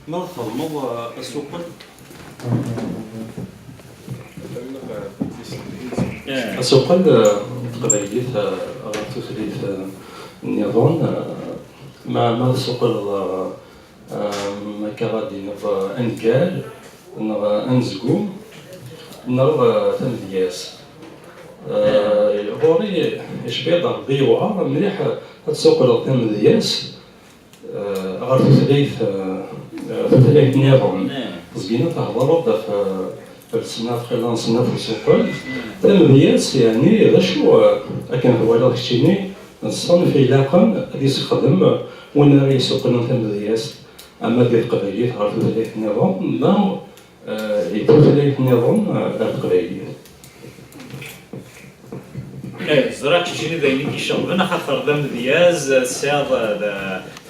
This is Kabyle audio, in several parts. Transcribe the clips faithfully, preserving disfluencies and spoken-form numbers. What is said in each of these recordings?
Ma txedmeḍ, eh, asuqel? Eh. Asuqel, eh, n teqbaylit, eh, ɣer tutlayt, eh, nniḍen, eh, ma, ma tsuqleḍ, eh, eh, ma akka ad d-iniḍ, eh, angal, neɣ, eh, anezgum, neɣ, eh, tamedyazt. Eh, ɣur-i, icbiḍ Rebbi yewɛer mliḥ, eh, ad tsuqleḍ tamedyazt, eh, ɣer tutlayt, eh, eh, tutlayt nniḍen. Zgina tehḍereḍ ɣef, eh, ɣef leṣnaf, xilla n ṣnaf usuqel. Tamedyazt, yeɛni, d acu, eh, akken twalaḍ keččini, d ṣṣenf ilaqen ad yessexdem win ara yessuqlen tamedyazt, ama di teqbaylit ɣer tutlayt nniḍen, neɣ, eh, di tutlayt nniḍen, eh, ar teqbaylit? Eh, ẓriɣ keččini d ayen i k-iceɣben, axaṭer d amedyaz, eh, tesɛiḍ, eh, d,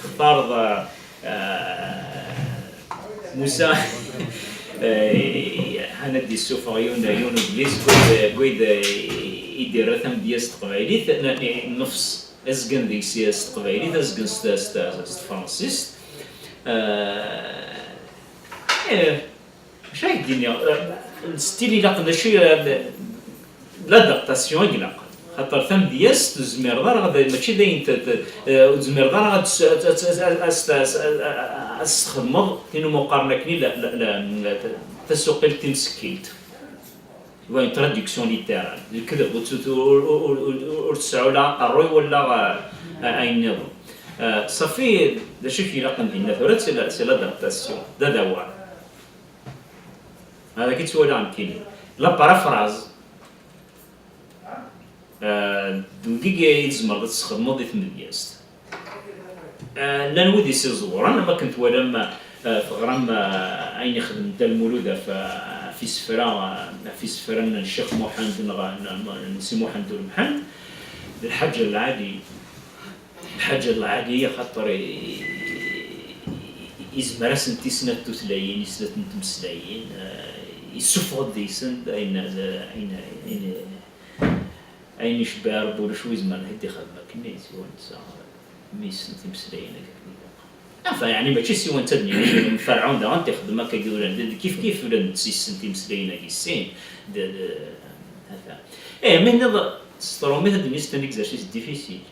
textareḍ, eh, eh, Musa, eh, han ad d-issufeɣ yiwen, yiwen udlis, wid, wid, eh, i d-irra tamedyazt s teqbaylit, n-, nnefs, azgen deg-s s teqbaylit, azgen s, s, s tefransist. Eh, eh, Acu ay d-iniɣ? Stil ilaqen, d acu i, l'adaptation i ilaqen. Xaṭer tamedyazt ur tezmireḍ ara ad, mačči d ayen t-, t-, eh, ur tezmireḍ ara ad s-, ad, ad, ad, ad, ad, ad tesxedmeḍ tin umi qqaren akken la, la, la, la, tasuqilt timsekkilt. Wa, une traduction littérale. Lekdeb ur, ur, ur, ur, ur, ur tesɛu la aqerruy wala, eh, ayen nniḍen. Eh, ṣafi, d acu i k-ilaqen dinna tura, c'est la, c'est l'adaptation. D adawar. Hada i ttwaliɣ nekkini. La paraphrase, eh, d wigi i tzemreḍ ad tesxedmeḍ i tmedyazt. Eh, llan wid i s-iẓewren, am akken twalam, eh, teɣram, eh, ayen ixdem Dda Lmulud ɣef, ɣef isefra, eh, ɣef isefra n Ccix Muḥend neɣ n, n, n Si Muḥend Ulmḥend, d Lḥaǧa Lɛali. Lḥaǧa Lɛali, axaṭer i, i, i, izmer-asent i snat tutlayin, i snat n tmeslayin, eh, isuffeɣ-d deg-sent ayen, ayen, ayen, ayen icebbeɛ Rebbi, ulac wi izemren ad d-ixdem akken i siwa netta, mi yessen timeslayin akka akken ilaq. Enfin, yeɛni mačči siwa netta ad d-nini, Ferɛun daɣen t-ixdem akka i uran, d, d kif kif ula d netta yessen timeslayin-agi sin, d, d, ata. Eh, mi tenniḍ s tṛumit ad d-nini c'est un exercice difficile.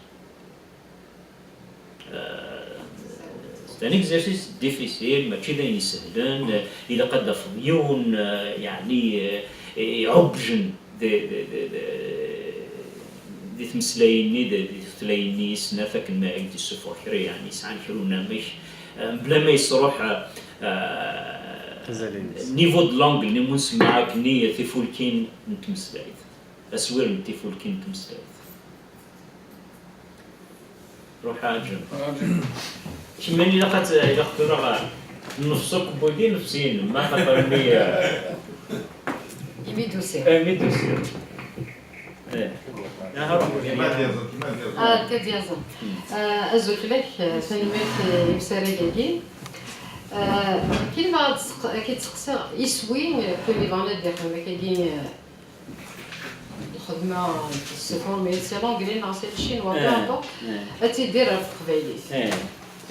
Euh, c'est un exercice difficile, mačči d ayen isehlen, eh, ilaq ad d-tafeḍ yiwen, eh, yeɛni, eh, iɛubbjen di, di, di, di, di tmeslayin-nni, di, di tutlayin-nni i snat akken ma i d-isuffeɣ kra, yeɛni yesɛan kra unamek, eh, mebla ma yesruḥ, eh, eh, niveau de langue, ni mu nsemma akkenni tifulkin n tmeslayt, aswir n tifulkin n tmeslayt. Ruḥ aɛǧeb. Kemmini ilaq ad t-, ilaq tura ɣer nnefs akk n wigi, nnefs-inem, ma xaṭer mi, eh, imi d-usiɣ. Eh, imi d-usiɣ. Eh. Aha, ruḥ. Ah, Kad Yaẓan. Ah, azul fell-ak, eh, tanemmirt, eh, i usarag-agi. Eh, kima ad tseq-, ad k-id-seqsiɣ, iswi, eh, kul iḍan ad d-ixdem akkagi, eh, Lxedma s tefrumit, si l'anglais neɣ si lcinwa, peu importe, ad tidir ɣer teqbaylit.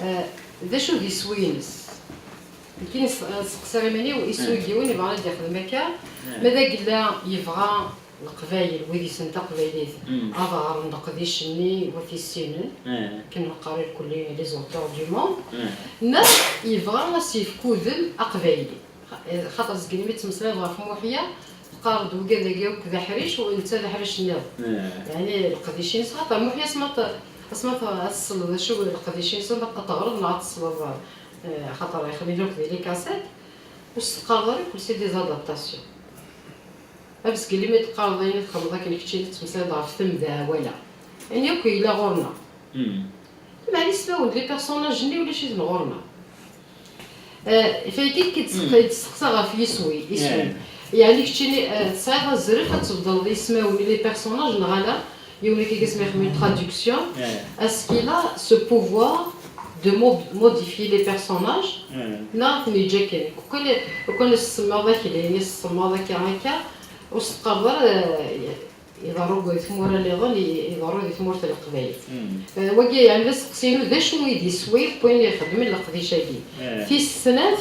Eh, d acu d iswi-ines? Nekkini s-, seqsiɣ iman-iw, iswi n yiwen yebɣan ad yexdem akka, ma d agella yebɣa Leqbayel, wid yessnen taqbaylit, ad ɣren leqdic-nni, wat issinen, akken neqqar irkelli les auteurs du monde, neɣ yebɣa ad s-yefk udem aqbayli. Xaṭer zgin mi ttmeslayeḍ ɣef Muḥya, teqqareḍ wigad-agi akk d aḥric, u netta d aḥric nniḍen. Yeɛni leqdic-ines, xaṭer Muḥya asma t-, asma t-, ad tesleḍ acu leqdic-ines, ad teɣreḍ neɣ ad tesleḍ, eh, xaṭer ixdem akk di les cassettes, ur s-teqqareḍ ara akk c'est des adaptations. Abesgel imi d-teqqareḍ ayen i txedmeḍ akken keččini tettmeslayeḍ ɣef temda wala. Ayen akk yella ɣur-neɣ. Meɛna ismawen n les personnages-nni ulac-iten ɣur-neɣ. Eh, fayki i d-testeqsa ɣef yiswi, iswi. Yeɛni keččini, eh, tesɛiḍ azref ad tbeddleḍ ismawen i les personnages neɣ ala? Yiwen akka i asmi ixdem une traduction, est-ce qu'il a ce pouvoir de mo-, modifier les personnages? Neɣ ad ten-yeǧǧ akken? Lukan, lukan as-tsemmaḍ akli, as-tsemmaḍ akka, akka, ur s-teqqareḍ ara, eh, Iḍerru deg tmura nniḍen, i- iḍerru di tmurt n Leqbayel. Eh, wagi, yeɛni, d asteqsi-inu, d acu i d iswi n wayen ixeddmen leqdic-agi? Tis snat,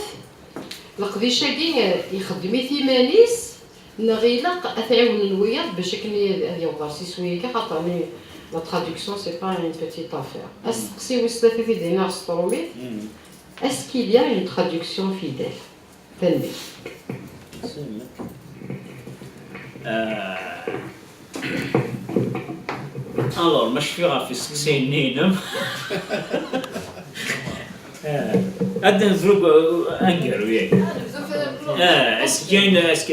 leqdic-agi, eh, ixeddem-it iman-is, neɣ ilaq ad t-ɛiwnen wiyaḍ bac akken ad yaweḍ ɣer siswi-agi, xaṭer ni la traduction, c'est pas une petite affaire. Asteqsi wis tlata i d-yenna s tṛumit, est-ce qu'il y a une traduction fidèle? Tanemmirt. Euh, alors, ma cfiɣ ɣef isteqsiyen-nni-inem. Ad nezrug aneggaru-yagi. Est-ce qu'il y a une, est-ce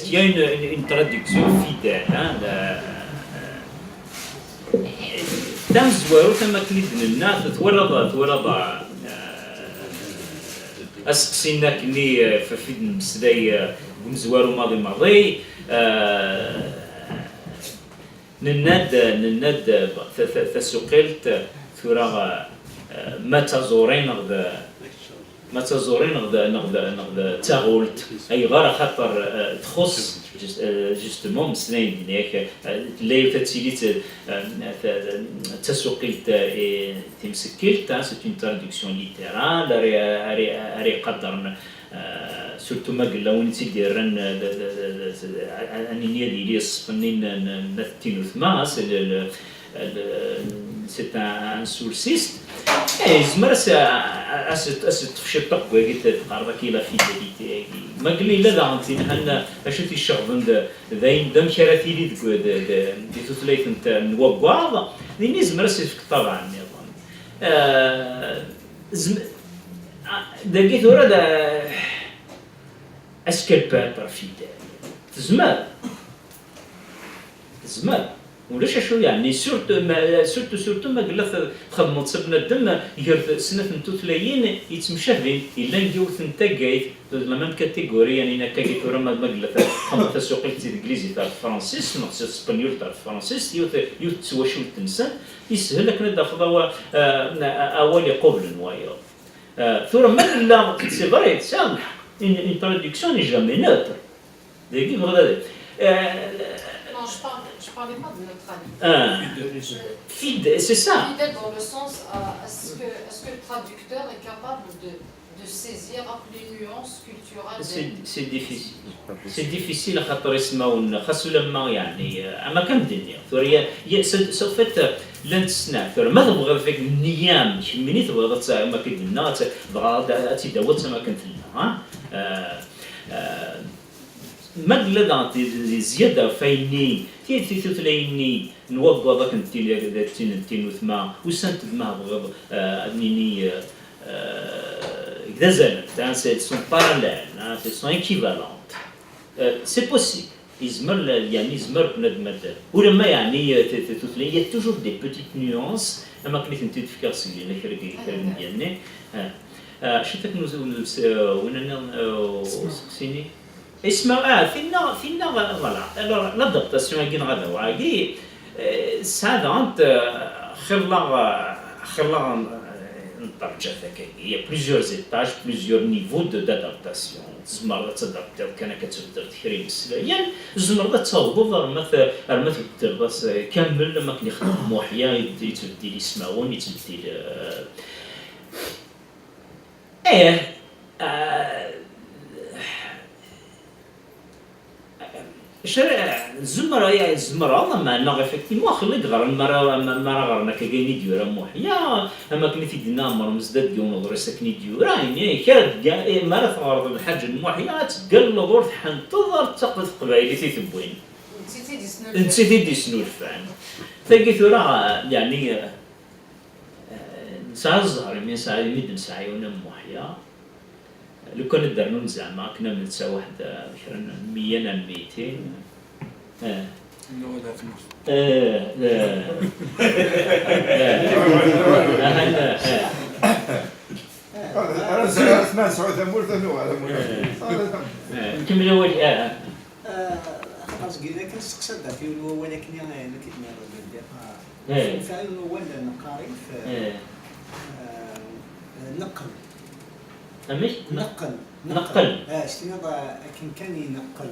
qu'il y a une, une traduction fidèle, hein, de, tamezwarut, am akken i d-nenna, twalaḍ, twalaḍ, eh, aseqsi-nni akkenni, eh, ɣef i d-nemmeslay, eh, deg umezwaru maḍi maḍi, eh, nenna-d, nenna-d, eh, ta- ta- tasuqilt, eh, tura, eh, ma d taẓuri neɣ d, ma d taẓuri neɣ d, neɣ d, neɣ d taɣult. Ayɣer? Axaṭer, eh, txuṣṣ, jus- eh, justement, meslayen-nni, eh, tella yiwet ad tili t- eh, ta- ta- d tasuqilt, eh, timsekkelt, hein, c'est une traduction littérale, ara ara- ara iqadren, eh, surtout ma yella win i tt-id-yerran, eh, d- d- d- d- ad nini ad yili ṣṣef-nni n, n, n At Ttine Utma, c'est le- le- le- c'est un, un sourciste. Eh, yezmer ad s- ad s- ad s-teṭṭef ciṭṭaḥ deg wagi, teqqareḍ akka la fidélité-agi. Ma yella yella daɣen tin han acu t-iceɣben d, d ayen d amek ara tili deg, d, d, di tutlayt n, n waggaḍ, din yezmer ad s-yefk ṭṭabeɛ nniḍen. Eh, zem- ah, dagi tura d, est-ce qu'elle peut être fidèle? Tezmer. Tezmer. Ulac acu, yeɛni, surtout, ma- surtout, surtout ma yella t- txedmeḍ s bnadem gar t- snat n tutlayin yettemcabin, yellan deg yiwet n taggayt, la même catégorie, yeɛni, akkagi tura ma ma yella t- txedmeḍ tasuqilt si teglizit ar tefransist, neɣ si tespenyult ar tefransist, yiwet yiwet n twacult-nsen, yeshel akken ad d-tafeḍ awa- eh, awal iqublen wayeḍ. Eh, tura ma nella, c'est vrai, tesɛiḍ lḥeqq, une une traduction n'est jamais neutre. Dagi bɣiɣ ad. Non, je parle, je parlais pas de neutralité. Fidèle, c'est ça. Fidèle dans le sens, euh, est-ce que, est-ce que le traducteur est capable de, de saisir les nuances culturelles C'est des... c'est difficile. C'est difficile, axaṭer ismawen, xas ulamma, yeɛni, eh, ama kan d-nniɣ. Tura, ya- ya- c'est c'est en fait, eh, llant snat. Tura, ma tebɣiḍ fik nniya-m, kemmini tebɣiḍ ad tt- ama kan d-nniɣ, ad tt- dɣa ad ad tt-id-tawiḍ am akken tella, ha? Eh, eh, Ma yella daɣen di di zzyada ɣef wayenni, ti- ti- tutlayin-nni n waggaḍ akken d tin d tin n tin utma, usant-d ma tebɣiḍ, eh, ad nini, eh, eh, deg d azalent, hein, c'est- elles sont parallèles, hein, elles sont équivalentes. Eh, c'est possible. Yezmer la- yeɛni yezmer bnadem ad ulamma yeɛni, eh, t- t- tutlayin, il y a toujours des petites nuances, am akken i tent-id-fkiɣ seg kra n kra n yemdanen-nni. Eh, eh, acu-t akken uz- uz- eh, win-nni, eh, useqsi-nni? Isma, ah, tinna, tinna, voilà. Alors, l'adaptation-agi neɣ adawɛagi, eh, tesɛa daɣen, eh, xilla, eh, xilla, eh, n ṭṭerǧat akkagi. Il y a plusieurs étages, plusieurs niveaux de, d'adaptation. Tzemreḍ ad tadaptiḍ kan akka, ad tbeddeḍ kra imeslayen, tzemreḍ ad tawḍeḍ arma t-, arma tbeddeḍ-as, eh, kamel, am akken ixeddem Muḥya, yettbeddil ismawen, yettbeddil, eh, Ih, ah, zer- tzemreḍ, tzemreḍ, meɛna effectivement, xilla i yeɣran mi ara, mi ara ɣren akka ayen i d-yura Muḥya, am akken i t-id-yenna Ɛmer Mezdad deg yiwen uḍris akken i d-yura, yenna-ak, ara tga-, eh, mi ara teɣreḍ lḥaǧ n Muḥya, ad teggalleḍ ur tḥenteḍ, ar d taqbaylit i tewwin. D tt-id-yesnulfan. Tagi tura, yeɛni, Nesɛa ẓẓher imi nesɛa imi d-nesɛa yiwen am Muḥya. Lukan ad d-rnun zeɛma akken am netta waḥed, eh, kra n meyya neɣ mitin. Eh. Nuɣal ɣer tmurt. Eh, eh. Eh. Ahan, eh. Ara nesɛu, ara nesɛu tamurt, ad nuɣal am Muḥya. Eh. Nkemmel awal, eh. Axaṭer seg yid-k kan testeqsa-d ɣef yiwen n wawal akken i nekk i d-nniɣ deg ldiqa. Fɛil n wawal neqqar-it, neqqel. Amek? Neqqel. Neqqel. S tiniḍ akken kan i neqqel.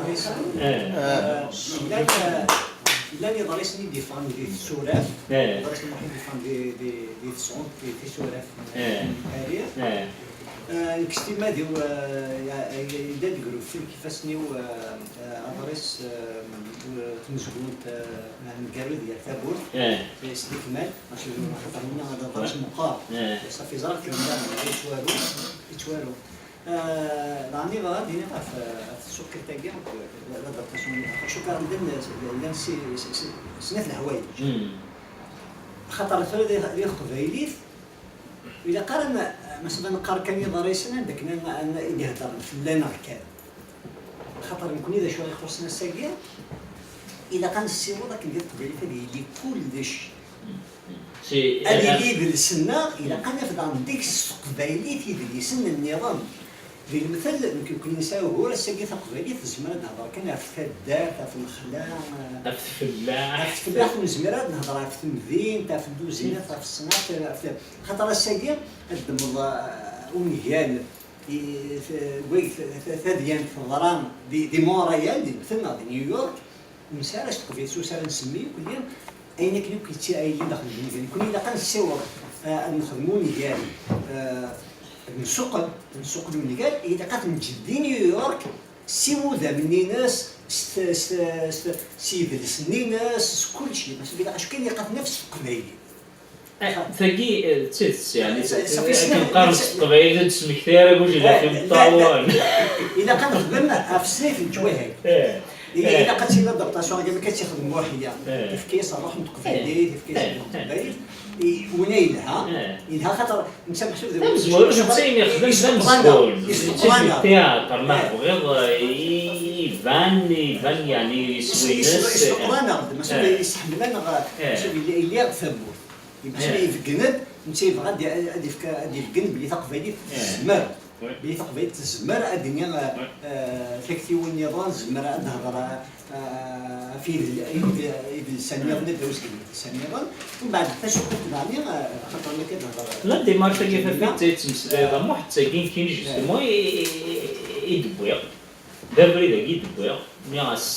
iḍrisen. Eh. Eh, llan, eh, llan iḍrisen i d-yeffɣen di tsuraf. Eh. Iḍrisen n Muḥend yeffɣen di, di, di tsunt, di tisuraf n, eh, n Paris. Eh. Eh, nekk s timmad-iw, eh, ya-, ya-, yedda-d deg urufti deg ifassen-iw, eh, eh, aḍris, eh, eh, tmezgunt, eh, Mgerrad gar tawwurt, eh, s lekmal, maca d axaṭer-nni d aḍris meqqer. Eh. Ṣafi ẓriɣ-t yella yettwaru, yettwaru. Eh, daɣen bɣiɣ ad d-iniɣ ɣef, ɣef tsuqilt-agi, l'adaptation-nni. Cukkeɣ llan, llan si, si, si, snat leḥwayeǧ. Mm. Axaṭer tura di, di teqbaylit, ilaq ara n-, maca ad neqqar kan iḍrisen, anda akken ad, ad, i d-heddren fell-aneɣ kan. Axaṭer nekkni d acu i ixuṣṣen ass-agi, ilaq ad nessiweḍ akken di teqbaylit ad yili kullec. Si, ad eh, yili idles-nneɣ, ilaq ad naf daɣen deg-s s teqbaylit idlisen nniḍen. Di lemtel, nekk nekkni nesɛa ugur, ass-agi taqbaylit tezmer ad nehder kan ɣef taddart, ɣef lexla, ɣef tfellaḥt. Ɣef tfellaḥt, ur nezmir ad nehder ɣef temdint, ɣef lluzinat, ɣef ṣṣenɛat, ɣef, xaṭer ass-agi ad d-temmeḍ, eh, ungal, i, t-, wig, t-, t-, tadyant teḍra di, di Montréal, di lemtel neɣ di New York, ur nesɛi ara s teqbaylit, ur nesɛi ara nsemmi akk ayen akken akk yetti-, ay yellan daxel n lmizan. Nekkni ilaq ad nessiweḍ, eh, ad nexdem ungal, eh, ad nsuqel, ad nsuqel ungal, ilaq ad t-neǧǧ di New York s iwudam-nni-ines, s t-, s t-, s t-, s yidles-nni-ines, s kulci. Maca ilaq acu kan ilaq ad t-naf s teqbaylit. Eh, tagi, eh, d tidet, yeɛni, eh, sa-, sa-, akken qqaren s teqbaylit, ur d-smekti ara agujil ɣef imeṭṭawen. Ilaq ad nexdem ɣef snat n leǧwayeh. Eh, i-, eh, ilaq ad tili l'adaptation, agi amek ad tt-ixdem Muḥya. Eh. Yefka-yas ṛṛuḥ n teqbaylit, eh, yefka-yas, eh, ṛṛuḥ n teqbaylit. I, winna yelha, eh, yelha xaṭer netta meḥsub d amezwaru, netta yexdem d amezgun, d tiyatṛ, ma tebɣiḍ, eh, iban, iban, yeɛni, iswi-ines, is-, is-, isṭuqran-aɣ-d, maca, eh, yesseḥmel-aneɣ, eh, maca yella, yella tawwurt. Maca, eh, ibeggen-d, netta yebɣa ad, ad yefk, ad ibeggen belli taqbaylit, eh, tezmer. Oui. Belli taqbaylit tezmer ad d-tini, eh, oui, eh, taktiwin nniḍen, tezmer ad d-tehder, eh, ɣef idl-, idl-, idles-a nniḍen, ad d-tawi seg idles-a nniḍen. Mbeɛd tasuqilt daɣen, eh, axaṭer nekk ad d-hder. La démarche-agi, Ǧamila, tafat i d-tettmeslayeḍ, eh, a Muḥ, d tagi nekkini, eh, justement, i, i, i, i d-wwiɣ. D abrid-agi i d-wwiɣ, nniɣ-as,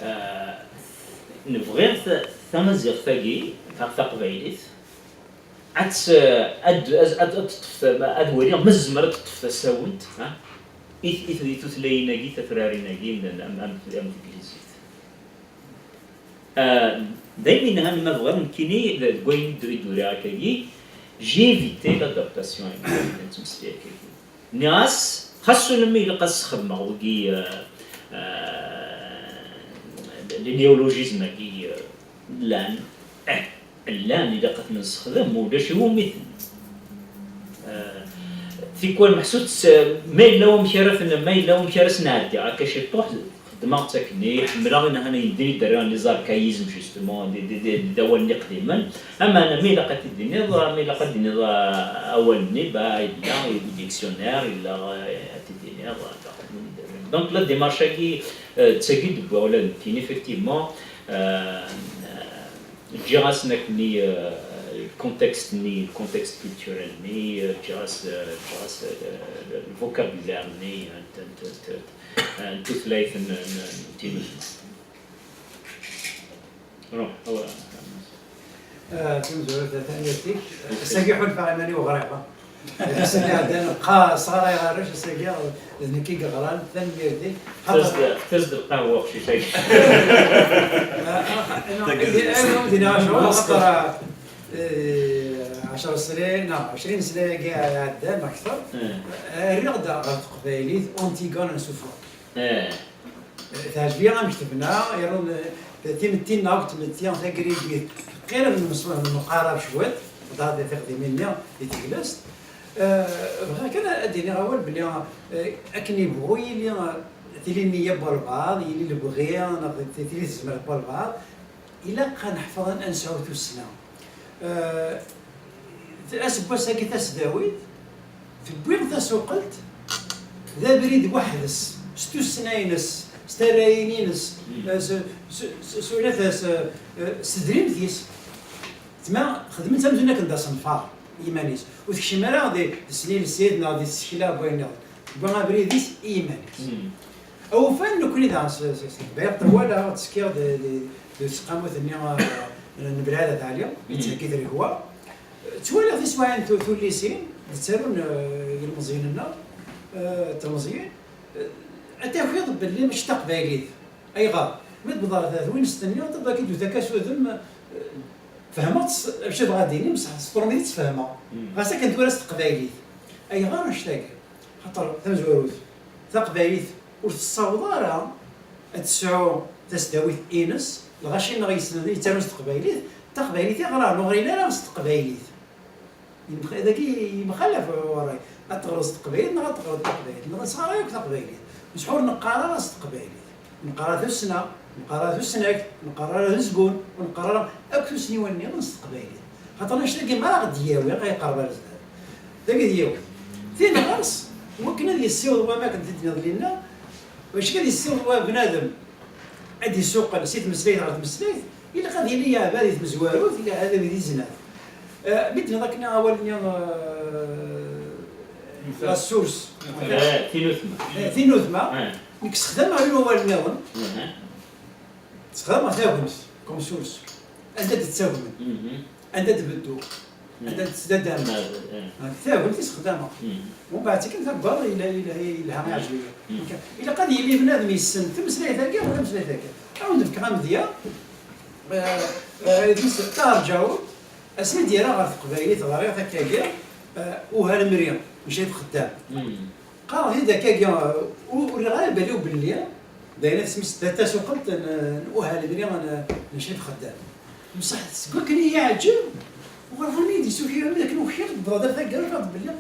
eh, nebɣi ta-, tamaziɣt-agi, ta-, taqbaylit, ad, ad, ad, ad teṭṭef, ad waliɣ ma tezmer ad teṭṭef tasawent, ha, i, i, i tutlayin-agi, tafrarin-agi, am, am, am teglizit. Ah, daymi nhan ma bɣiɣ nekkini, deg wayen i d-uriɣ akkagi, j'ai évité l'adaptation, akken nettmeslay akkagi. Nniɣ-as, xas ulamma ilaq ad sxedmeɣ wigi, ah, ah, les néologismes-agi, ah, llan, eh, llan, ilaq ad ten-nessexdem, ma ulac iwumi-ten. Ah, tikwal meḥsub, ma yella wamek ara ten-, ma yella wamek ara s-nɛeddi akka ciṭuḥ, xeddmeɣ-tt akkenni, ḥemmleɣ inhan yendin i d-rriɣ les archaïsmes, justement, d, d, d, d awalen iqdimen. Ameɛna, ma ilaq ad t-id-tiniḍ, ma ilaq ad d-tiniḍ, ah, awal-nni, bah, yella deg dictionnaire, yella, eh, ad t-id-tiniḍ, ah, donc la démarche-agi, eh, d tagi d-wwiɣ ula d nekkini, effectivement, eh, ǧǧiɣ-asen akkenni, eh, le contexte-nni, le contexte culturel-nni, eh, ǧǧiɣ-as, eh, ǧǧiɣ-as, eh, le, le vocabulaire-nni, eh, n, n, n, n, n tutlayt n, n, n timmad. Ruḥ, awa. Ah, tamezwarut, tanemmirt-ik. Ass-agi ḥulfaɣ iman-iw ɣriɣ, ah. Ass-agi ɛeddan, bqa sɣarayeɣ arrac, ass-agi d nekk i yeɣran, tanemmirt-ik. Xaṭer tazd-, tazd lqahwa uqcic-agi. Ah, ah, ah, non, eh, eh, ur d-iniɣ acu, xaṭer, eh, ɛecra snin, neɣ ɛecrin sna-agi iɛeddan, akter, eh, rriɣ-d ɣer teqbaylit, Antigone and Soufouane. Eh. Teɛjeb-iyi amek tebna, yernu, eh, timetti-nneɣ akk tmetti tagrigit, qrib nemqarab cwiṭ, ḍaḍi tiqdimin-nni di teglest. Eh, bɣiɣ kan ad d-iniɣ awal belli, eh, akken yebɣu yili, eh, Tili nniya n walbeɛḍ, yili lebɣi, neɣ tili tezmert n walbeɛḍ, ilaq ad neḥfeḍ ad nesɛu tussna. Eh, aseggas-agi tasdawit tewwi tasuqelt d abrid weḥd-s, s tussna-ines, s tarrayin-ines, eh, s, s, s, s, s, eh, s tedrimt-is. Tma xedmen-tt amzun akken d asenfar i yiman-is. Ur tekcim ara di, di tesnilsit neɣ di tsekla n wayen nniḍen. Tewwi abrid-is i yiman-is. Awufan nekkni daɣen s, s, s Bgayet ṭwala, ttekkiɣ di, di, di tseqqamut-nni, eh, n Belɛid At Ɛli, i d-tettheggi Trihwa. Ttwaliɣ tiswaɛin tu-, tullisin, d-ttarun, eh, yilmeẓyen-nneɣ, eh, d tlemẓyin, eh, ad takiḍ belli mačči d taqbaylit. Ayɣer? Mi d-wwḍeɣ ar twinest-nni, ṭṭebba-k-id utak asudem, eh, fehmeɣ-tt acu tebɣa ad d-tini, mseḥ s tṛumit i tt-fehmeɣ. Ɣas akken tura s teqbaylit. Ayɣer annect-agi? Xaṭer tamezwarut, taqbaylit ur tessaweḍ ara ad tesɛu tasdawit-ines, lɣaci-nneɣ yessnen yettarun s teqbaylit, taqbaylit i ɣran ur ɣrin ara s teqbaylit. Yemx-, dagi yemxalaf ṛṛay. Ad teɣreḍ s teqbaylit neɣ ad teɣreḍ s taqbaylit, neɣ nesɣaray akk taqbaylit. Mseḥ ur neqqar ara s teqbaylit. Neqqar ara tussna, neqqar ara tusnakt, neqqar ara azgun, ur neqqar ara akk tussniwin nniḍen s teqbaylit. Xaṭer annect-agi ma ara ɣ-d-yawi, ɣa yeqreb ar zdat. Dagi d yiwet. Tin ɣer-s, wakken ad yessiweḍ wama akken d-tenniḍ Linna, bac ad yessiweḍ wa bnadem ad d-isuqel si tmeslayt ɣer tmeslayt, ilaq ad yili yeɛba di tmezwarut, ilaq ad yili di zdat. Eh, mi d-tenniḍ akken awal-nni, eh, la source. Eh, tinutma. Eh, tinutma. Eh. Nekk sexdameɣ yiwen wawal nniḍen. Mhm. Sexdameɣ tagemt, comme source. Anda d-ttagmen. Mhm. Anda d-bedduɣ. Mhm. Anda d-ttdaddameɣ. Mhm. Ah, tagemt i sexdameɣ. Mhm. Mbeɛd kan tabbaḍ yelha, yelha, yelha, iɛjeb-iyi. Mhm. Ilaq ad yili bnadem yessen tameslayt-agi wala tameslayt-agi. Ad wen-d-fkeɣ amedya, eh, eh, idis Ṭaher Ǧawed, asmi d-yerra ɣer teqbaylit, ɣriɣ takkagi, eh, Uha Lemri n Cayt Xeddam. Mhm. Qqareɣ-t-id akkagi, ur, ur rriɣ ara bali-w belli d ayen asmi s-, d tasuqelt n, n Uha Lemri n, n Cayt Xeddam. Mseḥ seg wakken i yi-yeɛǧeb, uɣerɣan i d-isuki armi d akken ukiɣ, wwḍeɣ-d ar taggara, ufiɣ-d belli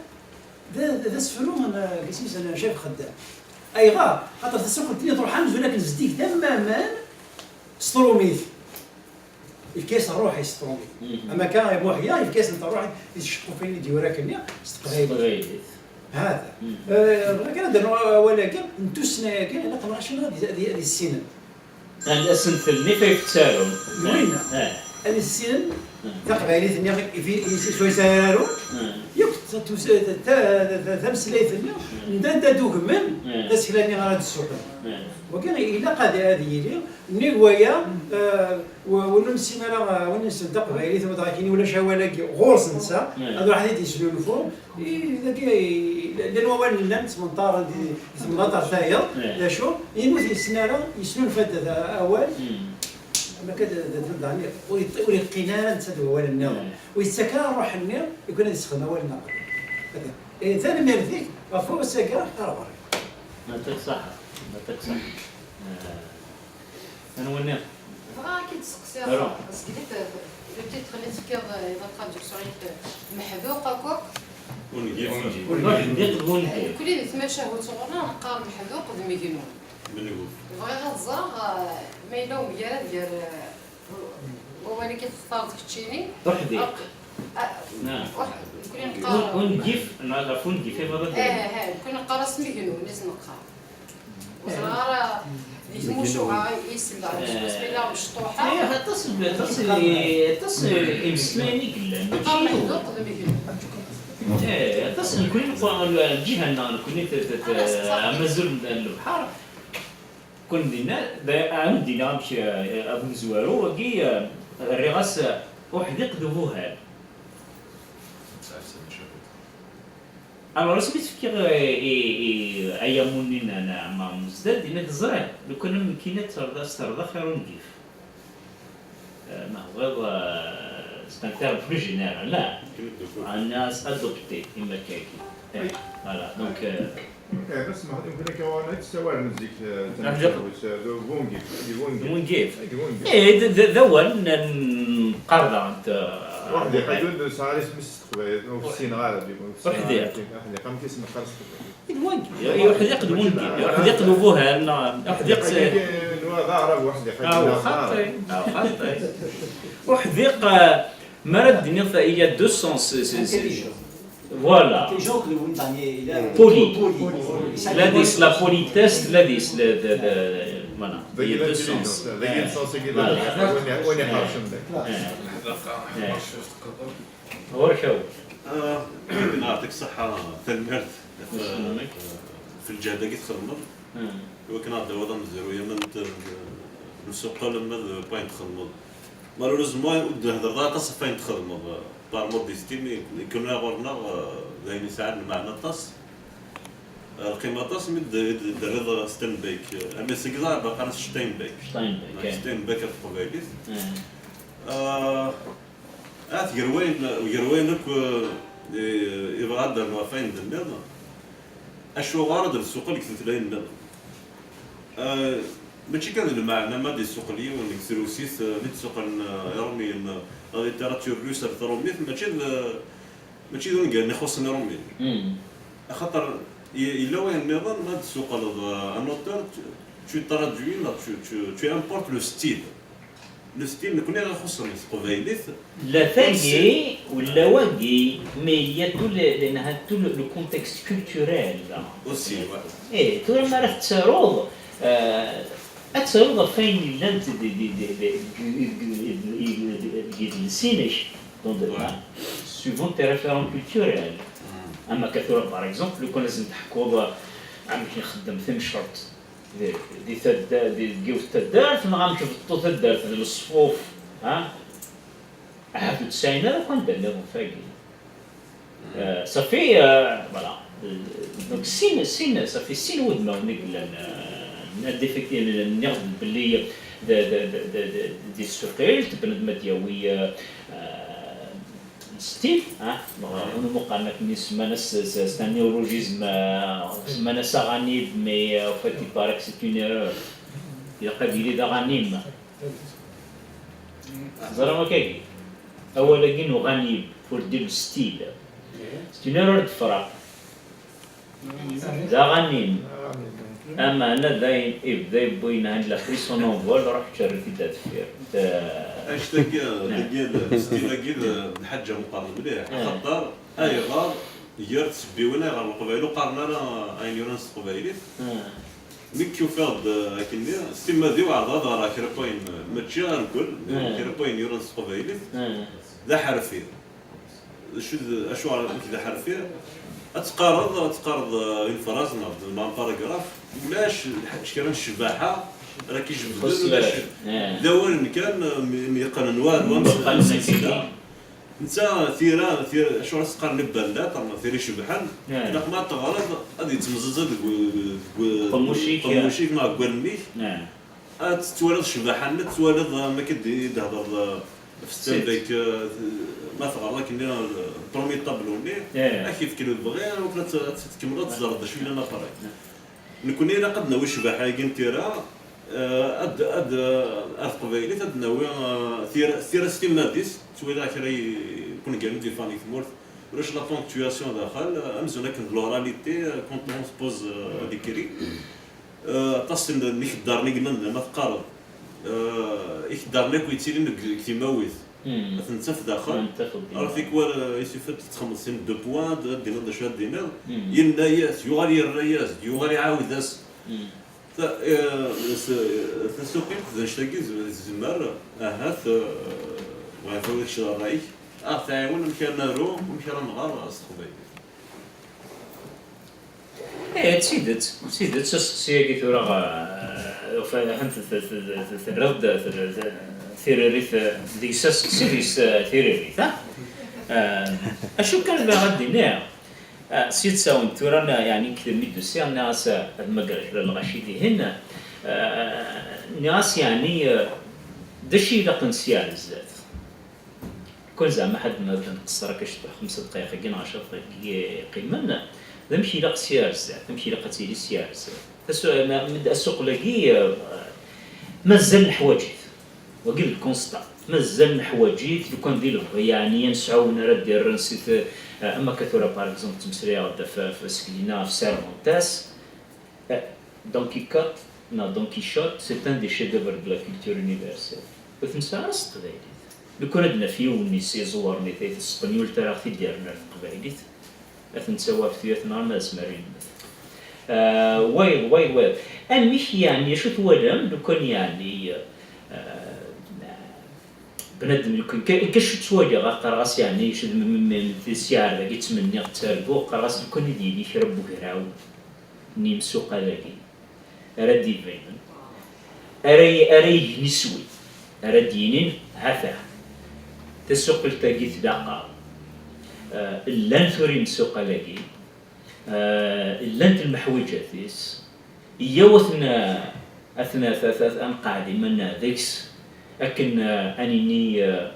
d, d, d asefru n, n, isem-is, n Cayt Xeddam. Ayɣer? Xaṭer tasuqelt-nni truḥ amzun akken zeddiget am waman s tṛumit. Yefka-yas ṛṛuḥ-is s tṛumit. Mhm. Ama kan i Muḥya, yefka-yasent ṛṛuḥ i tceqqufin i d-yura akkenni s teqbaylit. S teqbaylit. Hada. Mhm. Eh, bɣiɣ kan ad d-rnuɣ awal-agi, n tussna-agi, ilaq lɣaci-nneɣ ad, ad, ad issinen. Ad asen-telni f ay tettarun. D winna. Eh. Ad issinen, eh, taqbaylit-nni i fi-, i s-, s wayes ara arun, eh, yakk t-, t-, t-, t-, tameslayt-nni, eh, n anda d-ugmen, eh, tasekla-nni ara d-ssuqen. Eh. Wagi ilaq ad, ad yili, nnig waya, eh, w-, win ur nessin ara, eh, win nessen taqbaylit, ma dɣa kini ulac awal-agi ɣur-s netta, eh, ad ruḥ ad t-id-yesnulfu, i, dagi, i, llan wawalen llan ttmenṭaren di, di temnaḍt ar tayeḍ, eh, d acu, imi ur t-yessen ara, yesnulfa-d awal, hmm, ama akka d, d, d, d, ur yeṭ-, ur yeqqin ara netta d wawal-nniḍen, hmm, ur yettak ara ṛṛuḥ-nni, i kan ad yessexdem awal-nneɣ. Eh, tanemmirt-ik ɣef wass-agi, ar ɣur-i. Yɛṭik ṣṣeḥḥa, yɛṭik ṣṣeḥḥa. Eh, Anwa-nni? Bɣiɣ ad k-id-seqsiɣ, Alo. Parce que le titre-nni tefkiḍ, eh, la traduction-ik, eh, meḥduq akk. Ungif. Ungif d ungif. Nekkni di tmacahut ɣur-neɣ neqqar meḥduq d megnun. Megnun. Bɣiɣ ad ẓreɣ, eh, ma yella umgarad gar, eh, wawal-agi textareḍ keččini. Uḥdiq. Ak-, ah, ah, nekkni neqqar un-, ungif, neɣ ɣef ungif i bɣiɣ ad d-, eh, eh, nekkni neqqar-as megnun, i s-neqqar. Ur ẓriɣ ara di tmucuha i yesla, eh, parce que yella mecṭuḥa. Eh, aṭas n, aṭas n, aṭas n imeslayen i yellan, mačči yiwen. Meḥduq d megnun. Eh, aṭas n, nekkni neqqar, lǧiha-nneɣ nekkni, t-, t-t-, amazul n lebḥer. Ken dinna, d, ad d-iniɣ amek, eh, amezwaru-agi, eh, rriɣ-as, eh, uḥdiq d ubuhal. Alors, asmi t-fkiɣ i, i, i Ayamunni n, n Ɛmar Mezdad, yenna-k, ẓriɣ, lukan am nekkini ad terreḍ, ad s-terreḍ axir ungif. Eh, ma tebɣiḍ, eh, c'est un terme plus général, ah. Ad as adopté, i makaki. Eh, voilà, donc, eh, eh, bas ma, yemkin akka ad tessawalem zik, eh, d ungif. D ungif. D ungif. Eh, d, d, d awal n, n, qqar daɣen, eh, Uḥdiq, ad nesɛa isem-is s teqbaylit, ur ssineɣ ara, ur ssineɣ ara. Uḥdiq. Akken, uḥdiq, amek isem xas s teqbaylit? D wagi. Uḥdiq d wungi. Uḥdiq d ubuhal, neɣ uḥdiq s. Nwa d aɛrab uḥdiq. Ah, xaṭi. Ah, xaṭi. Uḥdiq, euh, mi ara d-tiniḍ, il y a deux sens. Voilà. Poli. Ladis, la politesse, ladis, le, de, de, voilà. Il y a deux sens. Dagi d sens-agi d win iḥercen deg. Ɣur-k a wi. Neɛṭik ṣṣeḥḥa, tanemmirt ɣef lǧehd-agi txedmeḍ i wakken ad d-tawiḍ amezruy aman n usuqel ama d wayen txedmeḍ. Malheureusement ur d-thedreḍ ara aṭas ɣef wayen txedmeḍ par modestie, mais kunwi ɣur-neɣ d ayen yesɛan lmeɛna aṭas. Lqima aṭas mi d-terriḍ Steinbeck, armi d-teggiḍ ara qqaren-as Steinbeck. Steinbeck, eh. Steinbeck ɣef teqbaylit. Ahat gar wayen, gar wayen akk i bɣiɣ ad d-rnuɣ ɣef wayen d-tenniḍ, acuɣer ad d-nessuqel deg tutlayin nniḍen? Mačči kan d lmeɛna ma d-yessuqel yiwen deg trusit, mi d-ssuqlen Iṛumiyen la littérature russe ar trumit, mačči d, mačči d ungal-nni ixuṣṣen Iṛumiyen. Axaṭer yella wayen nniḍen, ma d-tessuqleḍ un auteur, tu traduis, tu importes le style. Le style, nekkni i ɣ-ixuṣṣen deg teqbaylit. La tagi, ula wagi, mais il y a tout le, le, tout le, le contexte culturel. Aussi, ouais. Eh, tura mi ara tettaruḍ, ad taruḍ ɣef wayen yellan deg yidles-inek, suivant tes référents culturels. Am akka tura, par exemple, lukan ad sen-teḥkuḍ amek nxeddem timcert, di, di, tadda, di, deg yiwet taddart, neɣ amek beṭṭu taddart d leṣfuf, ha? Ahat ur tesɛin ara akk anda nniḍen tagi. Euh, safi, euh, voilà. Euh, donc, sin, sin, safi sin wudmawen i yellan, euh, nniɣ-d effectivement, nniɣ-d belli d, d, d, d, d, d tsuqilt, bnadem ad d-yawi, euh, euh, style, ah, unu muqarn akken i semman-as, c'est un néologisme, euh, semman-as aɣanib, mais euh, en fait il paraît que c'est une erreur. Ilaq ad yili d aɣanim. Teẓram akkagi? Awal-agi n uɣanib, pour dire le style, c'est une erreur de frappe. D aɣanim. Ameɛna d ayen ibda yewwi yenhan la prise en envol, ruḥ ǧerr-it-id ar deffir. Anect-agi, tagi, stil-agi d, d lḥaǧa meqqren mliḥ, axaṭer ayɣer gar tsebbiwin ayɣer Leqbayel ur qqaren ara ayen yuran s teqbaylit? Mi k-ufiɣ-d akkenni, s timmad-iw ɛerḍeɣ ad ɣreɣ kra n wayen, mačči argel, kra n wayen yuran s teqbaylit, d aḥerfi. D acu d, acuɣer amek d aḥerfi? Ad teqqareḍ, ad teqqareḍ une phrase neɣ d un paragraphe, ulac kra n ccbaḥa ara k-ijebden, ulac, d awalen kan mi, mi yeqqnen wa d wa mselsila. Netta tira, tira, acuɣer i s-qqaren les ballates, tira icebḥen, ilaq ma teɣreḍ ad yettemẓiẓi deg, deg uqemmuc-ik neɣ deg wallen-ik. Ad tettwaliḍ ccbaḥa-nni, ad tettwaliḍ am akka d-, i d-thedreḍ ɣef Steinbeck, ma teɣreḍ akkenni le premier tableau-nni, ad k-yefk lebɣi akken ad tkemmleḍ ad teẓreḍ d acu yellan après. Nekkni ilaq ad d-nawi ccbaḥa-agi n tira, ad, ad, ar teqbaylit ad d-nawi tira, tira s timmad-is, ttwaliɣ kra n wungalen i d-yeffɣen deg tmurt, ulac la ponctuation daxel, amzun akken d l'oralité, quand on se pose à l'écrit. Aṭas n, n ikeddaren i yellan da, ma teqqareḍ, ikeddaren akk yettilin deg, deg timawit, ad ten-taf daxel. Alors tikwal, il suffit ad txedmeḍ sin deux points, ad d-tiniḍ d acu ad d-tiniḍ. Yenna-yas, yuɣal yerra-yas-d, yuɣal iɛawed-as. Ta, eh, s, tasuqilt d anect-agi z-, tzemmer, ahat, eh, bɣiɣ tura kečč d ṛṛay-ik, ad aɣ-tɛiwen amek ara naru, amek ara nɣer s teqbaylit. Eh, d tidet, d tidet, aseqsi-agi tura, eh, ufa-, ahan t-, t-, t-, t-, terriḍ-d, t-, t-, tiririt, eh, deg-s aseqsi, deg-s, eh, tiririt, ha? Eh, acu kan bɣiɣ ad d-iniɣ, eh, s yittsawen tura, n-, yeɛni, nekk mi d-usiɣ, nniɣ-as, eh, ad mmagreɣ kra n lɣaci dihin, eh, nniɣ-as, yeɛni, eh, d acu ilaqen sya ar zdat? Kun zeɛma ḥad ma nqeṣṣer akka cwiṭ, xemsa dqayeq-agi neɣ ɛecra dqayeq-agi yeqqimen, d amek ilaq sya ar zdat, amek ilaq ad tili sya ar zdat. Tasu-, ma, ma, asuqel-agi, eh, mazal neḥwaǧ-it. Wagi d lkunsṭa. Mazal neḥwaǧ-it, lukan di lebɣi, yeɛni, ad nesɛu win ara d-irren si t-, eh, am akka tura, par exemple, ttmeslayeɣ-d ɣef, ɣef, seg dinna ɣef Cervantes. Eh, Don Quichotte, neɣ Don Quichotte, c'est un des chefs-d'œuvre de la culture universelle. Ur t-nesɛi ara s teqbaylit. Lukan ad d-naf yiwen-is iẓewren i tayet s teqbaylit ara ɣ-t-id-irren ar teqbaylit, ad t-nettawi ɣef tuyat-nneɣ arma d asmi ara yemmet. Ah, wayeḍ, wayeḍ, wayeḍ. Amek, yeɛni, acu twalam, lukan, yeɛni, ah, bnadem, lukan, ka, ka acu ttwaliɣ, qqareɣ-as, yeɛni, acu d m-, m-, m-, d siɛar dagi ttmenniɣ, ttarguɣ, qqareɣ-as, lukan ad yili kra n ugraw n yimsuqal-agi ara d-ibanen, ara y-, ara igen iswi, ara d-yinin, ha-t-a, tasuqelt-agi tlaqa. Eh, llan tura imsuqal-agi, eh, llant lmeḥwiǧat-is, iyyaw ad ten-, ad ten-, ad, ad, ad, ad nqeɛɛed iman-nneɣ deg-s, akken, eh, ad nini, eh,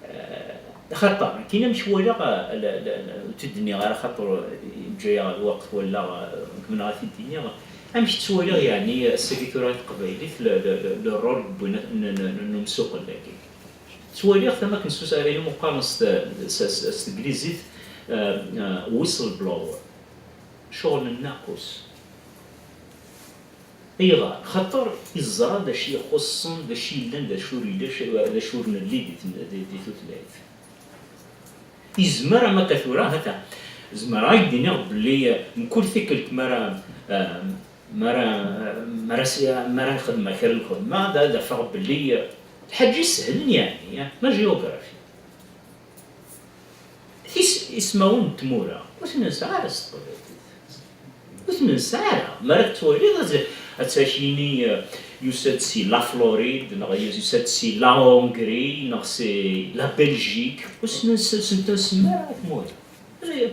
Eh, axaṭer, nekkini amek walaɣ, eh, la, la, la, ur tt-id-nniɣ ara, axaṭer, eh, yeǧǧa-yaɣ lweqt, walaɣ, eh, nekk menɣa ad t-id-iniɣ. Amek ttwaliɣ, yeɛni, ass-agi tura i teqbaylit, le, le, le, le rôle n win, n, n, n, n umsuqel-agi? Ttwaliɣ-t am akken s usarili meqqaren s, s, s, s teglizit, eh, eh, whistleblower. Ccɣel n nnaqus. Ayɣer? Xaṭer yeẓra d acu ixuṣṣen, d acu yellan, d acu ur yelli, d acu ur nelli di ten-, di, di tutlayt. Yezmer, am akka tura, hata, zemreɣ ad k-d-iniɣ belli, eh, mkul tikkelt mi ara, eh, mi ara, mi ara s-, mi ara xedmeɣ kra n lxedma, ad, ad afeɣ belli, eh, lḥaǧa isehlen, yeɛni, eh, la géographie. Tis-, ismawen n tmura, ur ten-nesɛi ara s teqbaylit. Ur ten-nesɛi ara. Mi ara tettwaliḍ, ad, ad tt-ak-yini, eh, yusa-d si la Floride, neɣ yusa-d si la Hongrie, neɣ si la Belgique. Ur sen-, sen-, sen-, sen-, ara tmura.